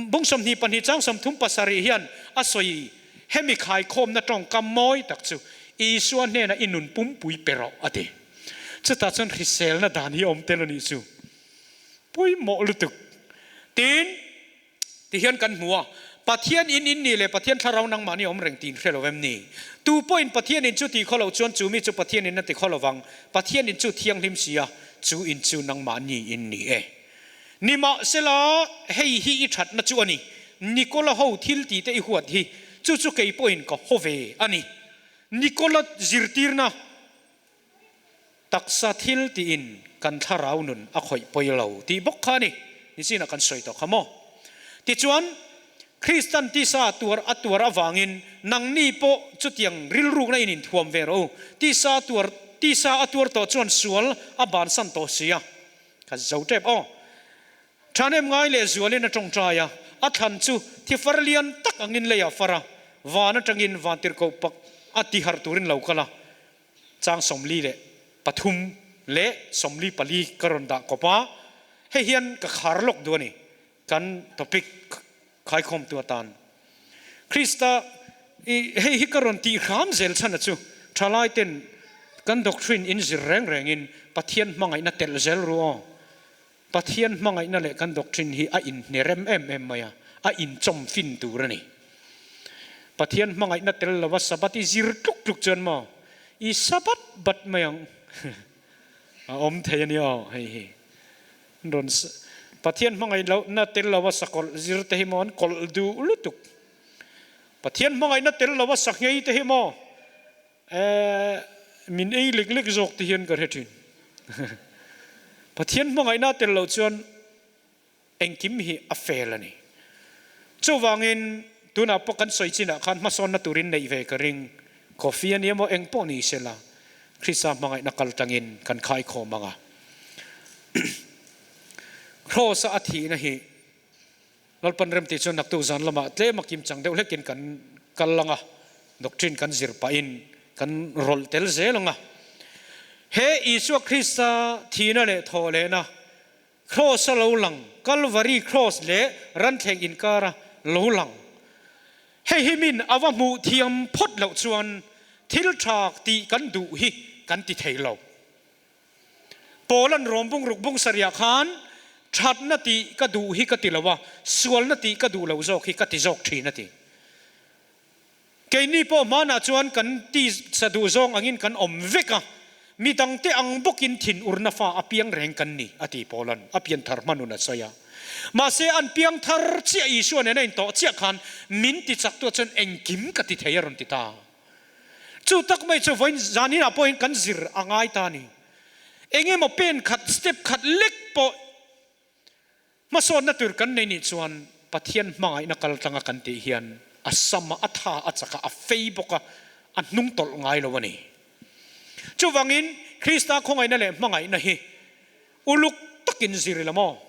bung 22 chang 37 hian a sawi hemi khaikhawmna tawngkam mawi tak chu Isua hnenah i nun pumpui pe rawh a ti. Chutah chuan hriselna dan hi a awm tel a nih chu. Pawimawh lutuk. Tin, tihian kan hmu a, Pathian in in nih leh Pathian thlarau nangmahni awm reng tiin hre lo em ni? Tu pawhin Pathian in chu ti khaw lo chuan chu mi chu Pathian in a ti khaw lo vang. Pathian in chu thianghlim si a, chu in chu nangmahni in ni e. Nimahsela, hei hi i thatna chu a ni, Nikola ho thil tih te i huat hi, chu chu kei pawhin ka haw ve a ni. Nikola zirtirna. Taksa thil tiin kan thlarau nun a khawih pawi lo tih bawk kha a ni. Nichinah kan sawi tawh kha maw? Tichuan, Kristan tisa tuar a tuar avangin nangni pawh chutiang rilrukna in inthuam ve rawh u. Tisa tuar, tisa a tuar tawh chuan sual a bansan tawh si a. Ka zo tep aw. Thahnem ngai leh zualin a tawngtai a, a thlan chu thi far lian tak angin lei ah far a, van atangin vantirhkoh pak a ti harh turin lo kal a. Chang 43 leh 44 ka rawn dah kawp a, hei hian ka khar lawk duh a ni, kan topic khaikhawmtu atan. Krista i hei hi ka rawn tih hram zel chhan a chu, thalai ten kan doctrine in zir reng rengin Pathian hmangaihna telh zel ru aw. Pathian hmangaihna leh kan doctrine hi a inhnerem em em mai a, a inchawm fin tur a ni. Pathian hmangaihna tel lova Sabbath i zir tluk tluk chuan maw i Sabbath bat mai ang a awm thei a ni aw hei hi. Rawn Pathian hmangaihna tel lova sakawlh zir te hi maw an kawlh duh lutuk. Pathian hmangaihna tel lova sahnghei te hi maw Eh, min ei lek lek zawk te hian ka hre thin. Pathian hmangaihna tel loh chuan engkim hi a fel a ni. Chuvangin tunah pawh kan sawi chinah khan hmasawnna turin neih ve ka ring. Coffee a ni emaw eng pawh ni sela, Krista hmangaihna kal tangin kan khaikhawm ang a. Kraws-a a thihna hi Lalpan rem tih chuan naktuk zan lamah tlem a kim chang deuh hlekin kan kal ang a, doctrine kan zir pahin kan rawlh tel zel ang a. He Isua Krista thihna leh thawhlehna, Kraws-a lo lang, Kalvari Kraws leh ranthleng inkara lo lang, hei hi min a va hmuh thiam phawt loh chuan thil tha tih kan duh hi kan ti thei lo. Paula'n Rom bungruk bung sarihah khan, Thatna tih ka duh hi ka ti lo a, sualna tih ka duh lo zawk hi ka ti zawk thin a ti. Keini pawh hmanah chuan kan tisa duh zawng angin kan awm vek a, mi dangte ang bawkin thinurna fa a piang reng kan ni a ti Paula'n a pianthar hmanun a sawi a. Mahse an piangthar chiah Isua nena intawh chiah khan min tichaktuah chuan engkim ka ti thei a rawn ti ta. Chu tak mai chu vawiin zaninah pawhin kan zir a ngai ta a ni. Eng emaw pen khat, step khat lek pawh hmasawnna tur kan nei nih chuan Pathian hmangaihna kal tlanga kan tih hian a sam a, a tha a chak a, a fei bawk a, a hnung tawlh ngai lo a ni. Chuvangin Krista khawngaihna leh hmangaihna hi uluk takin zir ila maw?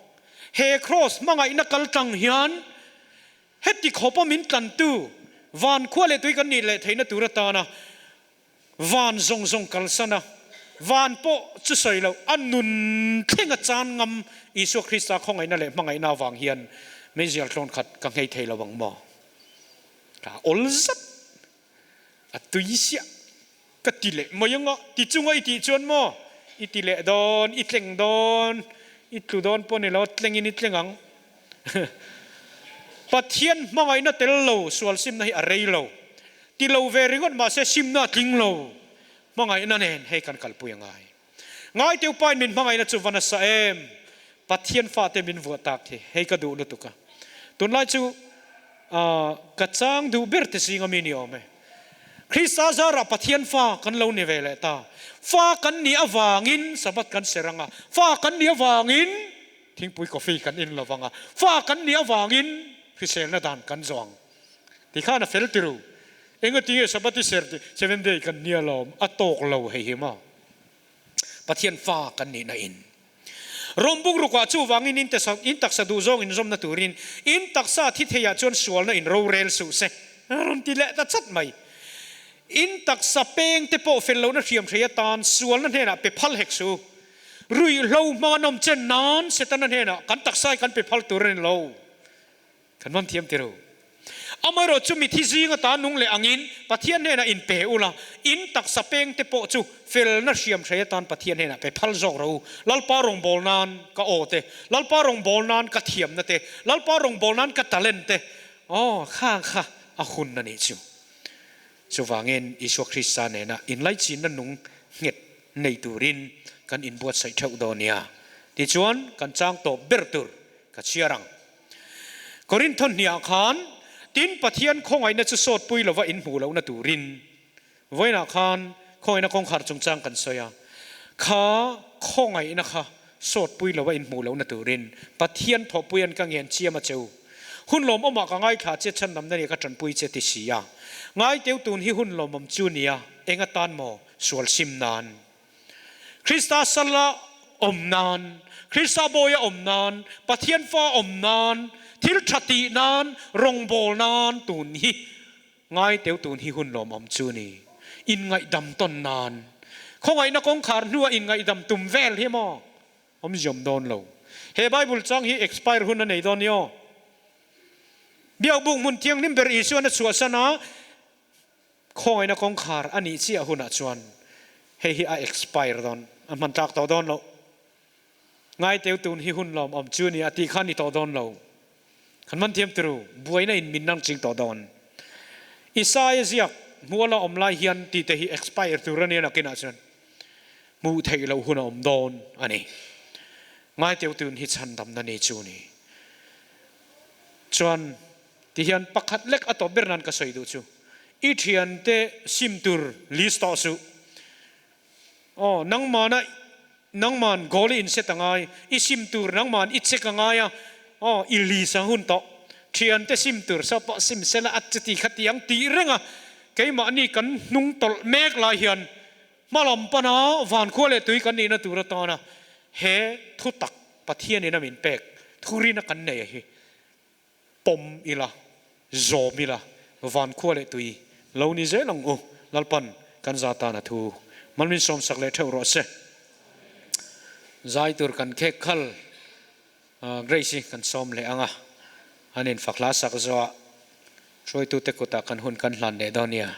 He kraws hmangaihna kal tlang hian Heti khawpa min tlantu van khua leh tui kan nih leh theihna tur atana van zawng zawng kalsan a, van pawh chu sawi loh a nun thleng a chan ngam Isua Krista khawngaihna leh hmangaihna avang hian meizial tlawn khat ka nghei thei lo ang maw? Ka awl zat a tui siah ka ti leh mai anga ti chunga i tih chuan maw i ti leh dawn i tleng dawn i tlu dawn pawh ni lo tlengin i tleng ang Pathian hmangaihna tel lo sual simna hi a rei lo ti lo ve ringawt mahse simna a tling lo hmangaihna nen hei kan kalpui a ngai. Ngaiteu pain min hmangaihna chu va nasa em? Pathian fate min vuah tak hi hei ka duh lutuk a. Tunlai chu ka chang duh ber te zinga mi ni awm e. Krista zarah Pathian fa kan lo ni ve leh ta. Fa kan nih avangin Sabbath kan ser ang a, fa kan nih avangin thingpui coffee kan in lo vang a, fa kan nih avangin hriselna dan kan zawh ang. Tikhan a fel tiru. Engatinge Sabbath i ser tih Seventh Day kan nia lawm a tawk lo hei hi maw? Pathian fa kan nihna in. Rom bungrukah chuvangin in in taksa duh zawng inzawmna turin in taksa thi theiah chuan sualna in rorel suh se. A rawn ti leh ta chat mai. In taksa peng te pawh fel lohna hriam hrei atan sualna hnenah pe phal hek suh. Ruihhlo hmanga nawm chen nan Setana hnenah kan taksa hi kan pe phal tur a ni lo. Kan man thiam tir u. Amaherawh chu mithi zing ata nung leh angin Pathian hnenah in pe ula, in taksa peng te pawh chu felna hriam hrei atan Pathian hnenah pe phal zawk rawh u. Lalpa rawngbâwl nan ka aw te, Lalpa rawngbâwl nan ka thiamna te, Lalpa rawngbâwl nan ka talent te, aw kha kha a hun a nih chu. Chuvangin Isua Krista nena inlaichinna nung nghet nei turin kan inbuatsaih theuh dawn nia. Tichuan kan chang tawp ber tur ka chhiar ang. Korintho hniah khan, Tin, Pathian khawngaihna chu sawtpui lova in hmuh lohna turin vawiinah khan khawngaihna kawngkhar chungchang kan sawi a. Kha khawngaihna kha sawtpui lova in hmuh lohna turin Pathian thawhpuian ka ngen chiam a che u. Hun lawmawmah ka ngaithla che chhandamna nia ka tanpui che ti si a. Ngaiteu tun hi hun lawmawm chu nia, eng atan maw sual sim nan? Krista sala awm nan, Krista bawia awm nan, Pathian fa awm nan, thil tha tih nan, rawngbâwl nan tun hi ngai teu tun hi hun lawmawm chu ni. Inngaihdam tawn nan. Khawngaihna kawngkhar hnua inngaihdam tum vel hi maw awm ziawm dawn lo. He Bible chang hi expire hun a nei dawn ni aw. Biakbuk hmun thianghlim ber Isuan a chhuahsan a, Khawngaihna kawngkhar a nih chiah hunah chuan hei hi a expire dawn, a hman tlak tawh dawn loh. Ngaiteu tun hi hun lawmawm chu ni a tih kha ni tawh dawn lo. Kan man thiam turu, buaina in min nang ching tawh dawn. Isaia ziak hmuala awm lai hian tih te hi expire tur a nia nakinah chuan hmuh theih loh hun a awm dawn a ni. Ngaiteu tun hi chhandamna ni chu ni. Chuan Tihian pakhat lek a tawp ber nan ka sawi duh chu, i thiante sim tur list tawh suh. Aw, nangmana nangman goal i inset a ngai, i sim tur nangman i check a ngai a, aw, i list ang hun tawh. Thiante sim tur saw pawh sim sela a chuti kha ti ang tih reng a, keimahni kan hnung tawlh mek lai hian hmalam pana vankhua leh tui kan nihna tur atana he thutak Pathianin a min pek thurina kan nei a hi Pawm ila, zawm ila, van khua leh tui lo ni zel ang u, Lalpan kan za tan a thu mal min sawmsak leh theuh rawh se. Zai tur kan khek khal Grace hi kan sawm leh ang a, an infak hla sak zawh ah hruaitute kutah kan hun kan hlan leh dawn nia.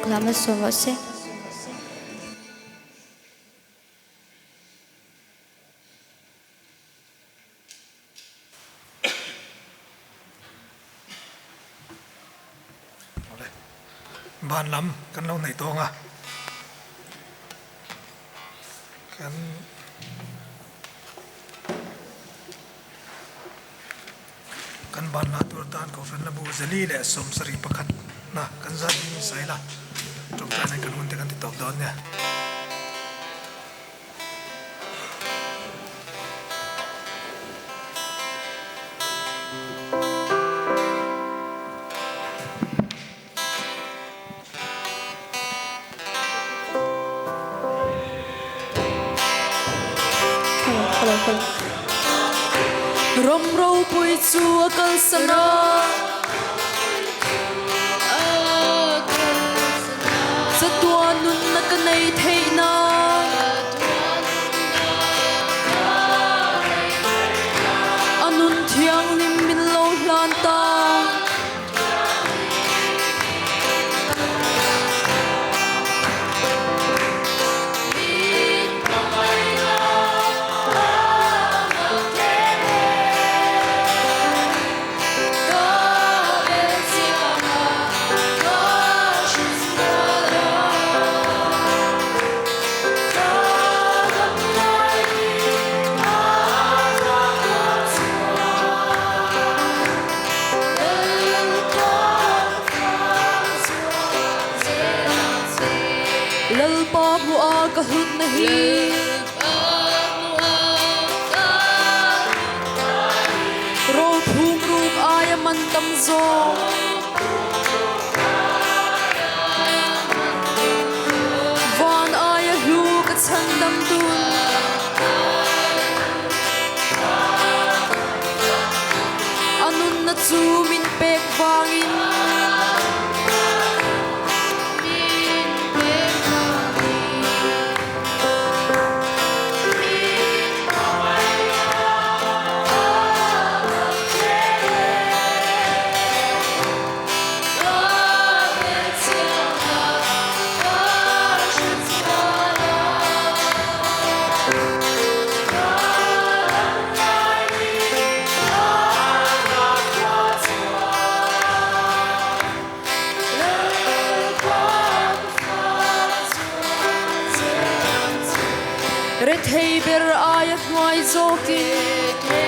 fak hla malsawm rawh se. Awle, ban lam kan lo neih tawng a, kan kan ban la tur tan Kohhran la bu Zali leh 71 na kan zat ding in sawi la, tawngtai nan kan hun te kan ti tawp dawn nia. Ram ropui chu a kalsan a. Chatuan nunna ka nei theih nan. A nun thianghlim min lo hlan ta. Lalpa hmuh a ka hlutna hi. Rophum ruk aia man tam zawk. Van aia hlu ka chhandam tun. A nunna chu min pek vangin. Rethei ber aia hnuai zawkin.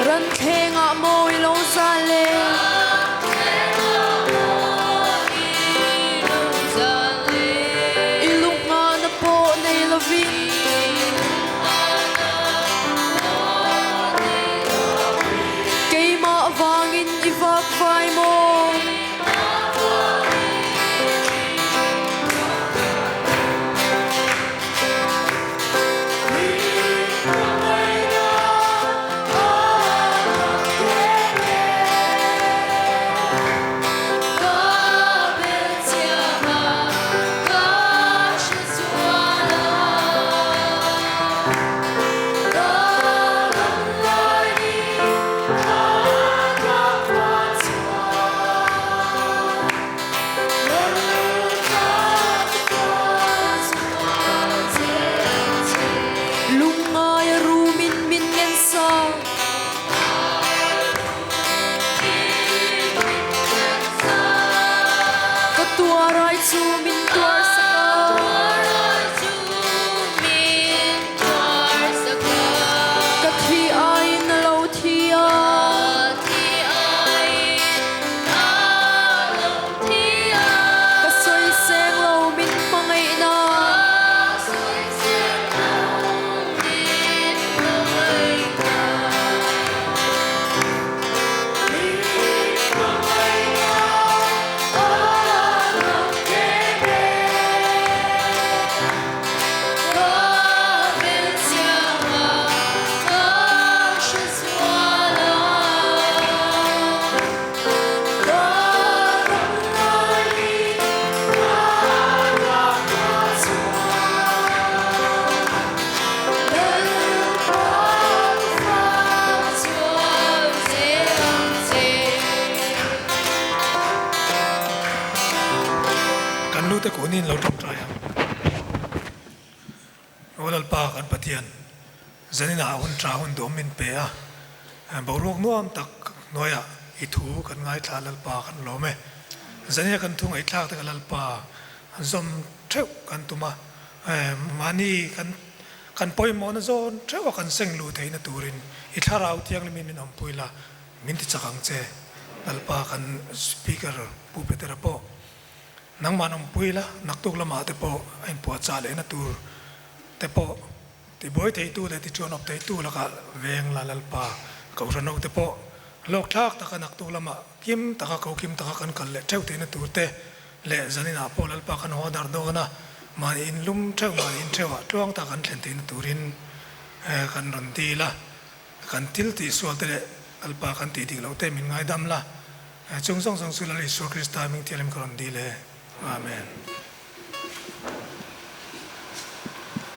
Ran thlengah mawi lo za le. I lunghngahna pawh nei lovin. Keimah vangin i vak vai maw? Lungngai a rum in min ngen sa. Ka tuar ai cu min tuar sak a. Ka thi ai in a lo thi a. Ka sawiseng lo min hmangaihnak. Reilote kunin lo tawngtai ang. Aw Lalpa kan Pathian, zaninah hun tha hun duhawm min pe a, boruak nuam tak hnuaiah i thu kan ngaithla Lalpa kan lawm e. Zanina kan thu ngaihthlak te ka Lalpa zawm theuh kan tum a, mahni kan kan pawimawhna zawn theuh a kan seng luh theihna turin i thlarau thianghlimin min awmpui la, min ti chak ang che. Lalpa kan Speaker Pu Petera pawh Nangmah awmpui la, naktuk lamah te pawh a inpuahchah lehna tur te pawh tibuai theitu leh tichuan awp theitu lakah veng la Lalpa Kohhran ho te pawh hlawkthlak taka naktuk lamah kim taka ko kim taka kan kal leh theuh theihna tur te leh zaninah pawh Lalpa kan haw dar dawn a, mahni inlum theuh mahni intheuhah tluang taka kan thlen theihna turin kan rawn dil a, kan thil tihsual te leh Lalpa kan tih dik loh te min ngaidam la. Chung zawng zawng chu Lal Isua Krista hming thianghlim ka rawn dil e. Amen.